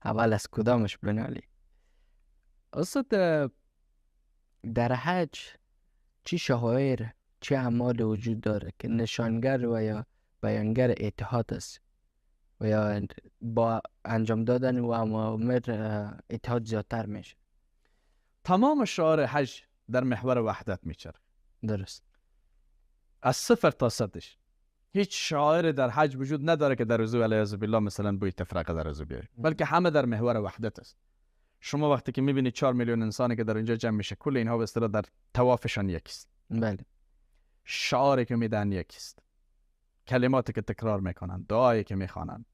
اول از کدامش بنالی؟ استاد در حج چی شعائر، چه اعمال وجود داره که نشانگر و یا بیانگر اتحاد است و یا با انجام دادن و اوامر اتحاد زیادتر میشه؟ تمام شعار حج در محور وحدت میچرخه. درست. از 0 تا 100 هیچ شاعر در حج وجود نداره که در رزو علیه بالله مثلا بوی تفرقه در رزو بیاره، بلکه همه در محور وحدت است. شما وقتی که میبینید 4 میلیون انسانی که در اینجا جمع میشه، کل اینها به اصطلاح در طوافشان یکیست. بله. شعاری که میدن یکیست، کلماتی که تکرار میکنن، دعایی که میخوانن،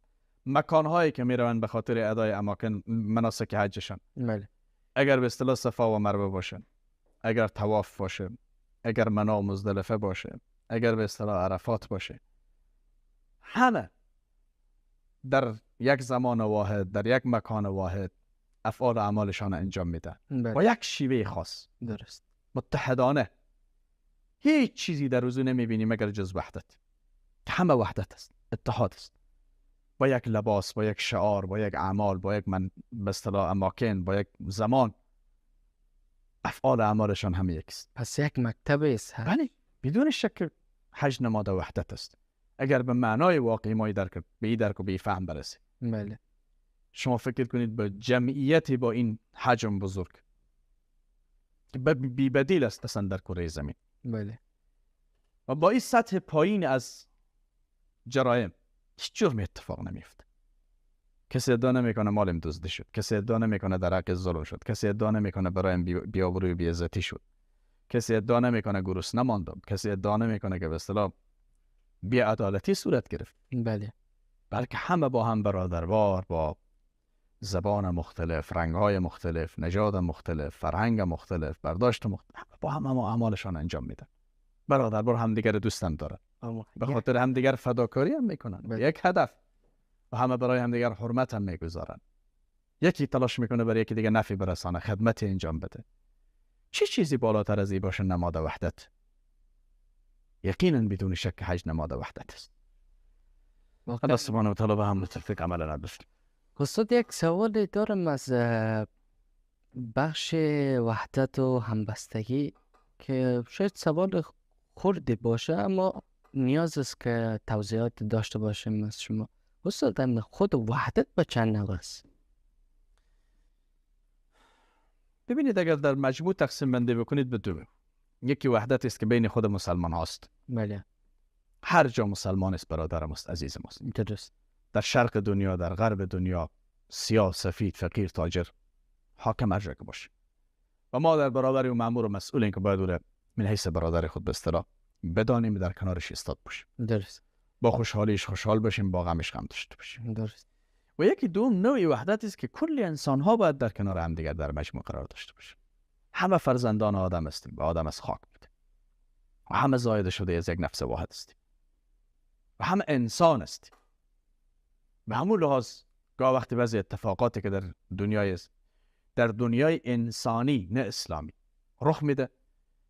مکانهایی که میروند به خاطر ادای اماکن مناسک حجشان. بله. اگر به اصطلاح صفا و مروه باشه، اگر طواف باشه، اگر منا و مزدلفه باشه، اگر به اصطلاح عرفات باشه، همه در یک زمان واحد، در یک مکان واحد افعال و اعمالشان انجام میدن. بله. با یک شیوه خاص. درست. متحدانه. هیچ چیزی در روزو نمیبینی مگر جز وحدت. همه وحدت است، اتحاد است. با یک لباس، با یک شعار، با یک اعمال، با یک من به اصطلاح اماکن، با یک زمان، افعال و اعمالشان همه یکیست. پس یک مکتب است. بله، بدون شک حج نماد وحدت است. اگر به معنای واقعی ما درک به درک و به فهم برسیم. بله. شما فکر کنید به جمعیتی با این حجم بزرگ بی بدیل است اصلا در کره زمین. بله. و با این سطح پایین از جرایم هیچ جرمی اتفاق نمیفته. کسی ادعا نمیکنه مالم دزدی شد، کسی ادعا نمیکنه در حق ظلم شد، کسی ادعا نمیکنه برایم بی‌آبرویی و بی‌عزتی شد، کسی ادعا نمیکنه گرسنه ماندم، کسی ادعا نمیکنه که به اصطلاح بی‌عدالتی صورت گرفت. بله. بلکه همه با هم برادروار، با زبان مختلف، رنگ‌های مختلف، نژاد مختلف، فرهنگ مختلف، برداشت مختلف، با هم اعمالشان انجام میدن. برادروار همدیگر دوستم دارن، به خاطر همدیگر فداکاری هم میکنن. بله. یک هدف، و همه برای همدیگر حرمت هم میگذارن. یکی تلاش میکنه برای یکی دیگه نفع برسانه، خدمت انجام بده. چه چیزی بالاتر از این باشه نماد وحدت؟ یقینا بدون شک حج نماد وحدت است. الله سبحانه و تعالی به هم توفیق عمل نبفت. استاد یک سوال دارم از بخش وحدت و همبستگی که شاید سوال خردی باشه اما نیاز است که توضیحات داشته باشیم از شما. استاد خود وحدت به چند نوع است؟ ببینید اگر در مجموع تقسیم بندی بکنید به دو، یکی وحدت است که بین خود مسلمان هاست. بله. هر جا مسلمان است برادر ماست، عزیز ماست. درست. در شرق دنیا، در غرب دنیا، سیاه، سفید، فقیر، تاجر، حاکم هر جا که باشه. و ما در برابر او مأمور و مسئولیم که باید او را من حیث برادر خود به اصطلاح بدانیم، در کنارش ایستاد باشیم. درست. با خوشحالیش خوشحال باشیم، با غمش غم داشته باشیم. درست. و یکی دوم نوعی وحدت است که کل انسان ها باید در کنار هم دیگر در مجموع قرار داشته باشیم. همه فرزندان آدم هستیم و آدم از خاک بوده و همه زایده شده از یک نفس واحد هستیم و همه انسان هستیم. به همون لحاظ گاه وقتی بعضی اتفاقاتی که در دنیای انسانی نه اسلامی رخ میده،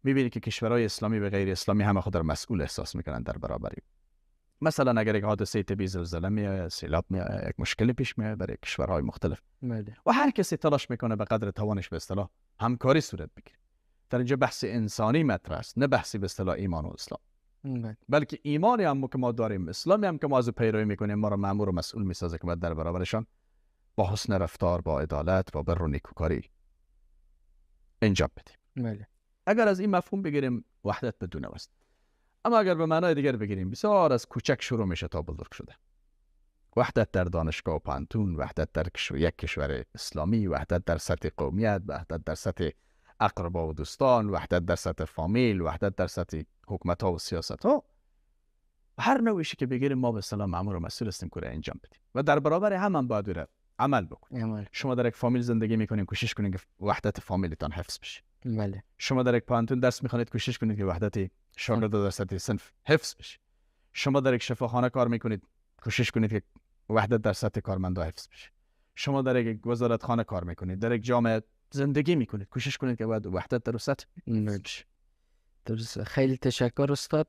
میبینی که کشورهای اسلامی و غیر اسلامی همه خود را مسئول احساس میکنن در برابری. مثلا اگر یک حادثه طبیعی، زلزله میآید، سیلاب میآید، یک مشکلی پیش میآید برای کشورهای مختلف، بله، و هر کسی تلاش میکنه به قدر توانش به اصطلاح همکاری صورت بگیره. در اینجا بحث انسانی مطرح است، نه بحثی به اصطلاح ایمان و اسلام. بله. بلکه ایمانی هم که ما داریم، اسلامی هم که ما از پیروی میکنیم، ما را مأمور و مسئول میسازه که باید در برابرشان با حسن رفتار، با عدالت، با بر و نیکوکاری انجام بدیم. بله. اگر از این مفهوم بگیریم وحدت بدون است. اما اگر به معنای دیگر بگیریم، بسیار از کوچک شروع میشه تا بزرگ شده. وحدت در دانشگاه و پانتون، وحدت در یک کشور اسلامی، وحدت در سطح قومیت، وحدت در سطح اقربا و دوستان، وحدت در سطح فامیل، وحدت در سطح حکومت ها و سیاست ها. هر نوعیش که بگیریم ما به اصطلاح مأمور و مسئول هستیم که انجام بدیم و در برابر هم باید عمل بکنیم. شما در یک فامیل زندگی میکنین، کوشش کنین که وحدت فامیلتان حفظ بشه. بله. شما در یک پانتون درس میخوانید، کوشش کنید که وحدت شاگرد در سطح صنف حفظ بشه. شما در یک شفاخانه کار میکنید، کوشش کنید که وحدت در سطح کارمندا حفظ بشه. شما در یک وزارتخانه کار میکنید، در یک جامعه زندگی میکنید، کوشش کنید که باید وحدت در سطح بشه. درست. خیلی تشکر استاد.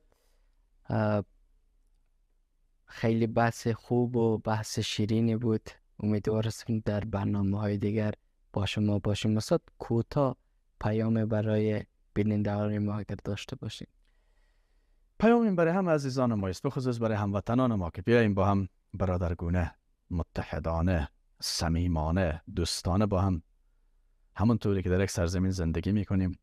خیلی بحث خوب و بحث شیرینی بود. امیدوارم در برنامه‌های دیگر با شما باشیم. استاد کوتاه پیام برای بینندگان ما اگر داشته باشیم. پیام این برای هم عزیزان ما است، بخصوص برای هموطنان ما، که بیاییم با هم برادرگونه، متحدانه، صمیمانه، دوستانه با هم، همونطوری که در یک سرزمین زندگی میکنیم،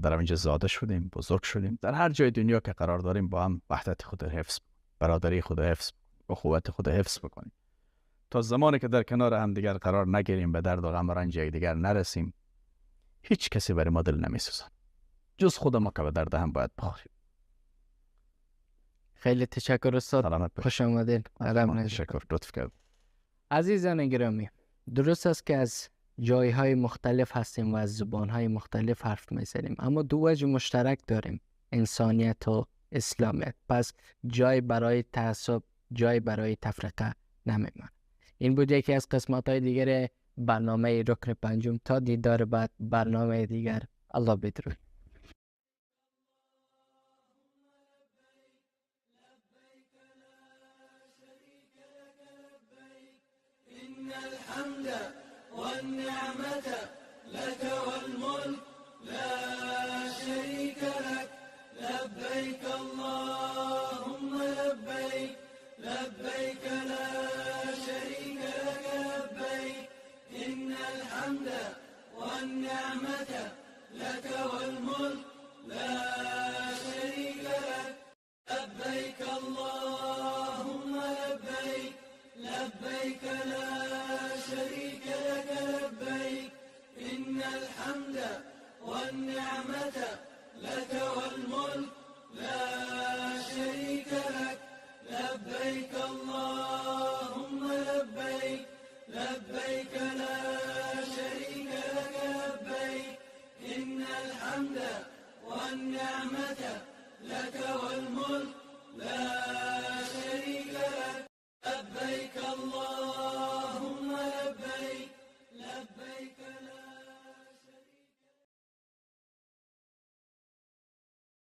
در اینجا زاده شدیم، بزرگ شدیم، در هر جای دنیا که قرار داریم با هم وحدت خود حفظ، برادری خود حفظ، اخوت خود حفظ بکنیم. تا زمانی که در کنار هم دیگر قرار نگیریم، به درد و غم و رنج یکدیگر نرسیم، هیچ کسی برای ما دل نمیسوزد جز خود ما که به درد هم باید بخوریم. خیلی تشکر استاد، خوش آمدید. تشکر، لطف کرد. عزیزان گرامی، درست است که از جایهای مختلف هستیم و از زبانهای مختلف حرف میزنیم، اما دو وجه مشترک داریم، انسانیت و اسلامیت. پس جای برای تعصب، جای برای تفرقه نمیماند. این بود یکی از قسمت‌های دیگر برنامه رکن پنجم. تا دیدار بعد، برنامه دیگر، الله بدرود. الحمد والنعمة لك والملك لا